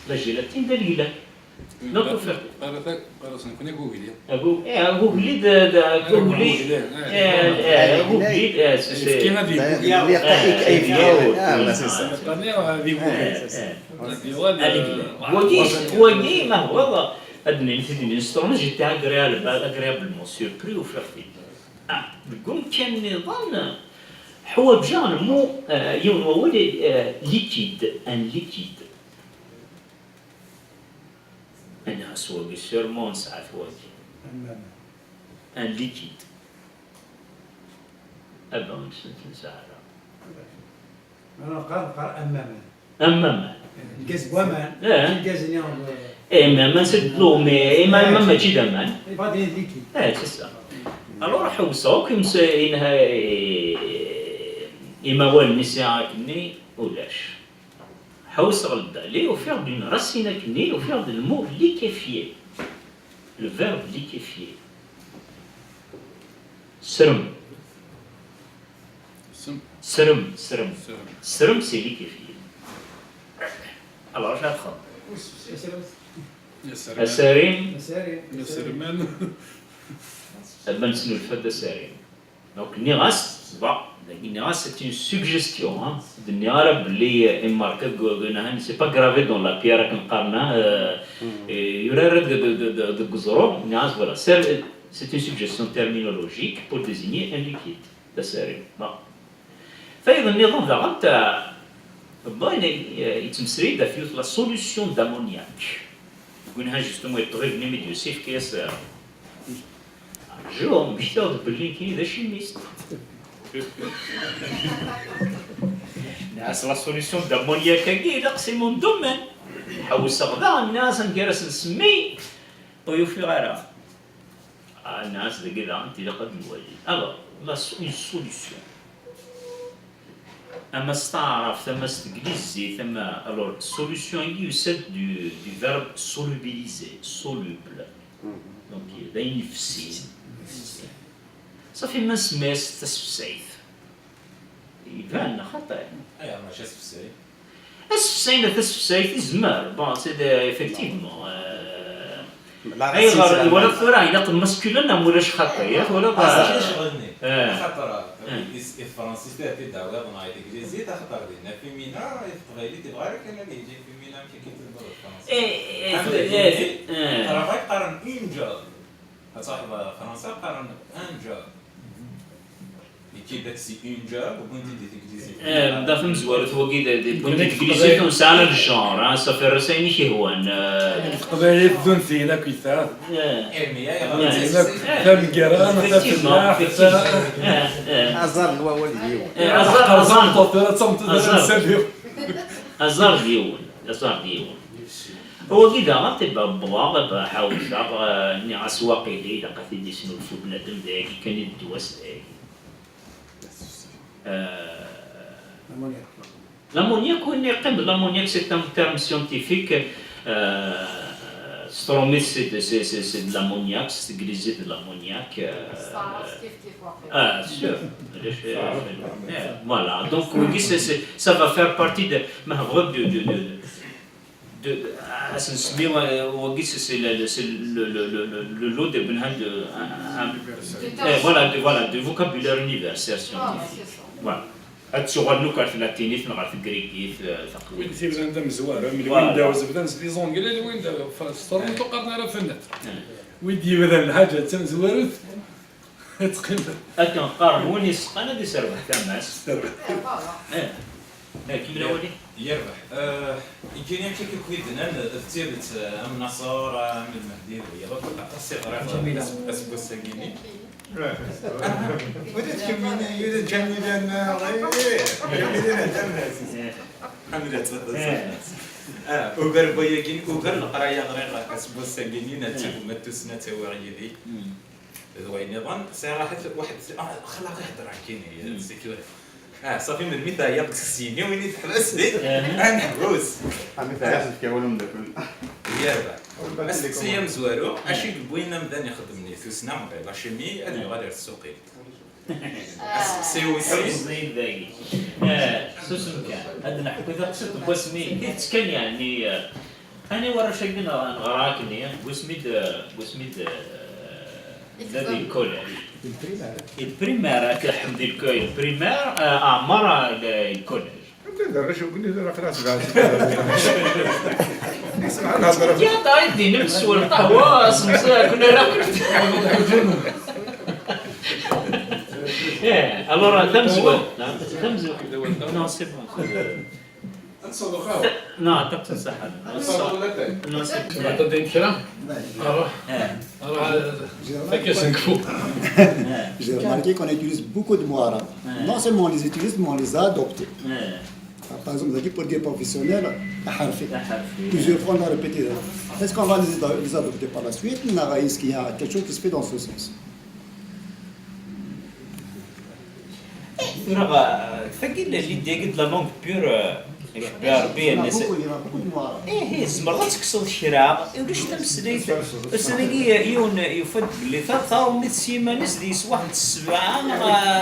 La gélatine d aleglag. Donc, ufiɣ. Qqaret-, qqaren-as nekkni agugli. Agu-, eh, agugli d, d, agugli. Agugli, eh. Eh, eh, agugli, eh, c'est, c'est, eh, eh, eh, c'est ça. Ad igugli. Aleglag. Wagi, wagi, ma huwa, ad nini tidnin s tṛumit, j'étais agréable-, agréablement surpris, ufiɣ-t-id. Ah, deg umkan nniḍen, ḥwaǧeɣ le mot, eh, yiwen wawal, eh, liquide, un liquide. Aniɣ-as wagi, sûrement nesɛa-t wagi. Un liquide. Ah ben, nesɛa. Neqqar, neqqar am waman. Am waman. Lgaz n waman, eh, mačči lgaz-nni, eh, mais aman c'est de l'eau, mais, eh, mais aman mačči d aman. Yebɣa ad yini d liquide. Eh, c'est ça. Alors, ḥewseɣ akk ims-, inha-, imawalen i sɛiɣ akkenni, ulac. Ḥewseɣ ldali, ufiɣ-d une racine akkenni, ufiɣ-d le mot liquéfier. Le verbe liquéfier. Srem. Srem. Srem, srem. Srem. Srem, c'est liquéfié. Alors, j'apprends. Asarim. Asarim. Asarim. Aman snulfa-d asarim. Donc, nniɣ-as, bon, dagi nniɣ-as, c'est une suggestion, hein. D-nniɣ ara belli, euh, immarka deg, deg, deg, c'est pas gravé dans la pierre, akken qqaren, hein, euh, eh, yurar deg, deg, deg, deg, deg uẓru, nniɣ-as, voilà, c'est, c'est une suggestion terminologique pour désigner un liquide, d asarim. Bon. Tayeḍ nniḍen daɣen, ta-, bon, yettmeslay-d ɣef yiwet la solution d'ammoniac. Deg winha, justement, yeṭṭbib-nni mi d-yusa, yefka-yas, euh, Jour, mmektiɣ-d belli nekkini d acimist. Nniɣ-as la solution d'ammoniac-agi, ilaq c'est mon domaine. Ḥewseɣ daɣen, nniɣ-as amek ara s-nsemmi, ur yufiɣ ara. Ah, nniɣ-as dagi daɣen, ilaq ad nwali. Alors, la so-, une solution. Ama s taɛrabt, ama s teglizit, ama, alors, solution-agi yusa-d du, du verbe solubiliser, soluble. Donc, d ayen yefsin. Ṣafi, ma nsemmi-as tasefsayt. Iban, neɣ xaṭi? Ayɣer mačči asefsay? Asefsay neɣ tasefsayt, izmer. Bon, c'est de, effectivement, euh, ayɣer, twalaḍ tura, ilaq masculin neɣ ulac xaṭi, yak, wala? Ah, d acu i ccɣel-nni? Eh. Axaṭer, eh, i, i tefransist ara t-id-tawiḍ neɣ i teglizit, axaṭer dinna féminin, i teqbaylit, ibɣa ara kan ad yeǧǧ féminin, amek akka i d-tewwiḍ tefransist? Eh, eh, eh, eh. Qqaren une job. Ad truḥeḍ ɣer Fransa, qqaren un job. Yekkid-ak si un job, wwin-t-id di teglizit. Eh, da tamezwarut wagi, d, d, wwin-t-id di teglizit, ur nesɛi ara le genre, ah, ṣafi, err-as ayen i k-ihwan, eh. Deg teqbaylit, ddun-t-in akk yesɛa. Eh. Eh, mais ayɣer? Eh. Tameggara, effectivement, tafellaḥt, effectivement. Eh, eh. Aẓar n wawal d yiwen. Eh, aẓar, aẓar. Tameṭṭut, tura d tameṭṭut, aẓar. Aẓar d yiwen, aẓar d yiwen. Wagi daɣen, tibba wwḍeɣ, ḥawceɣ, eh, nniɣ-as waqila ilaq ad t-id-isnulfu bnadem dagi kan i ddwa-s dagi. Eh, l'ammoniac, win yeqqim d l'ammoniac, c'est un terme scientifique, eh, s tṛumit c'est de, c'est, c'est, c'est de l'ammoniac, s teglizit de l'ammoniac, eh. S taɛrabt kif kif waqila. Ah, sûr. Eh, voilà. Donc, wagi, c'est, c'est, ça va faire partie de, ma tebɣiḍ, de, de, de, de, de, ah, c'est, c'est, euh, wagi, c'est, c'est le, le, c'est le, le, le, le, le lot de Benham de, euh, euh, eh, voilà, de, voilà, de vocabulaire universel scientifique. Ah, c'est ça. Voilà. Ad tuɣal akk ɣer tlatinit neɣ ɣer tegrigit, eh, taqbaylit. Wid yebdan d amezwaru, am, voilà, Windows bdan s les anglais, Windows, f-, s tṛumit ur qqaren ara fennet. Eh. Wid yebdan lḥaǧa d tamezwarut, Ad teqqim. Akken qqaren, win yesseqan ad iserbeḥ tama-s. Terbeḥ. Eh. Eh, kemmel awal-ik. Yerbeḥ. Eh, iǧǧan-ak akk widen, d tidet, eh, am Naṣer, am Lmehdi, d wiyaḍ akk, aṭas i ɣriɣ as-, aseggas-agi-nni. Ula d kemmini, ula d Ǧamilan, eh, eh, Ǧamilan d amas. Eh. Ḥemmleɣ-tt, eh, ah, ugar n wayagi, ugar n leqraya ɣriɣ aseggas-agi-nni, neɣ d tagmat tussna ttawiɣ yid-i. Hmm. D wayen iḍen, sɛiɣ ahat waḥed, ah, xla ɣ-ihedder akkin, si tura. Ah, ṣafi, melmi teɛyiḍ deg ssin-iw, ini teḥbes di, ah, neḥbus. Ɛemmi teɛyiḍ, tefka wala umeddakel. Yaba. Asteqsi amezwaru, acu i yewwin amdan ixeddmen i tussna, la chimie, ad yuɣal ar tsuqil? Asteqsi wis sin. Ẓid dagi. Eh, susem kan. Ad d-neḥku taqsiṭ n wasmi, tidet kan, yeɛni, eh, ani warrac-agi neɣ-, neɣra akken, eh, deg wasmi d-, deg wasmi d-, eh, d lkolaj. Lprimar. Lprimar, ak Ḥmed, lko-, lprimar, eh, Ɛmer, eh, lkolaj. Anta d arrac ugni d arrac ras gas. Ismaɛil Hezref. Ya, da, i d-inin s lqahwa, semsa, kun ara. Eh, alors, tamezwarut. Tamezwarut. Non, c'est bon. Non, attends, ça, ça. Non, c'est bon. Attends, kra. Aruḥ. Eh. Aruḥ. Fak-as nekfu. Eh. J'ai remarqué qu'on utilise beaucoup de mots arabes. Eh. Non seulement on les utilise, mais on les a adoptés. Eh. Par exemple, on a dit pour dire professionnel, aḥerfi. Aḥerfi. Plusieurs fois, on a répété. Est-ce qu'on va les, les adopter par la suite? Non, est-ce qu'il y a quelque chose qui se fait dans ce sens? Tura, tagi, l'idée de la langue pure, euh, Rebbi, Rebbi, il y en a beaucoup, il y en a beaucoup de mots arabes. Ihi, tzemreḍ ad tekkseḍ kra, ulac tameslayt. Ass-agi, yiwen yufa-d belli ta, taṛumit s yiman-is deg-s waḥed sebɛa neɣ,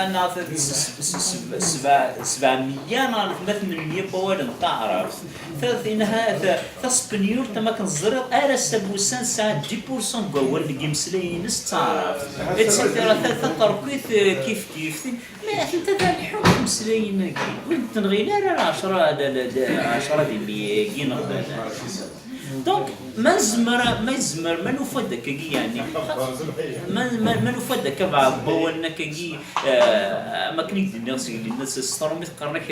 neɣ s-, s-, s-, sebɛa, sebɛa meyya neɣ tmat n meyya n wawalen n taɛrabt. Ta, tin-a, ta, taspenyult, am akken teẓriḍ, ar ass-a n wussan tesɛa dix pour cent n wawalen deg yimeslayen-ines d taɛrabt, et cetera. Ta, taṭerkit, eh, kif kif. Tin, ma atent-a d lḥuq imeslayen-agi, ur d-tenɣin ara ɛecra, d, d, d, ɛecra di meyya-agi neɣ d, donc, ma nezmer, ma yezmer, ma nufa-d akkagi, yeɛni, ma, ma, ma nufa-d akka bɛa n wawalen akkagi, eh, am akken i k-d-nniɣ seg linnas s tṛumit qqaren-ak,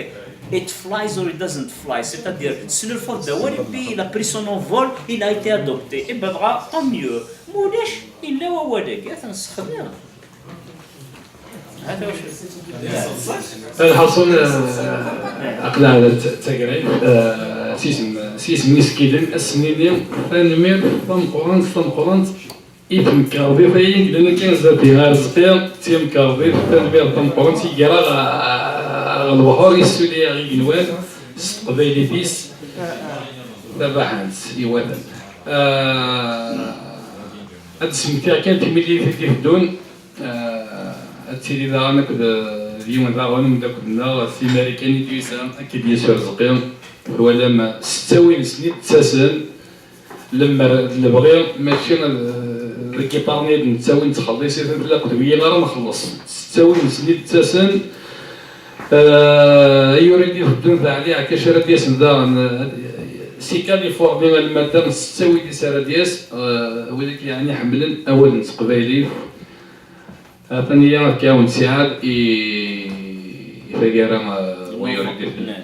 it flies or it doesn't fly, c'est-à-dire, tesnulfuḍ-d awal, et puis il a pris son envol, il a été adopté. Et ben, dɣa, tant mieux. Ma ulac, yella wawal-agi, ad t-nessexdem. Lḥaṣun, eh, aql-aɣ d t-, d tagrayt, eh, s yisem, s yisem n yisekkilen, ad sen-nini tanemmirt tameqqrant, tameqqrant i temkarḍit-ayi i yellan akken zdat-i. Arezqi, d timkarḍit, tanemmirt tameqqrant i ger-aɣ, eh, ɣer lebḥur, yessuli-aɣ igenwan s teqbaylit-is tabaḥant i wadem. Eh, ad d-smektiɣ kan timlilit i d-iteddun. Eh, ad tili daɣen akked, eh, d yiwen daɣen umeddakel-nneɣ, si Marikan i d-yusa, akked Yis Urezqi, twalam s ttawil-nsen i d-ttasen, lemmer d lebɣi, mačči, eh, deg iṭarren i d-nettawin nettxelliṣ-iten, tella akked wiyi ara nxelleṣ. S ttawil-nsen i d-ttasen, eh, ay ur d-iteddun d Ɛli Ɛkac ara d-yasen daɣen, eh, si Californie, alma d daɣen s ttawil-is ara d-yas, eh, wid akk yeɛni ḥemmlen awal n teqbaylit. Atan-iyi ad k-ɛawen ttiɛad i, i taggara, eh, wa yura-d i fell-i.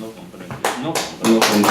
Novembre. Novembre.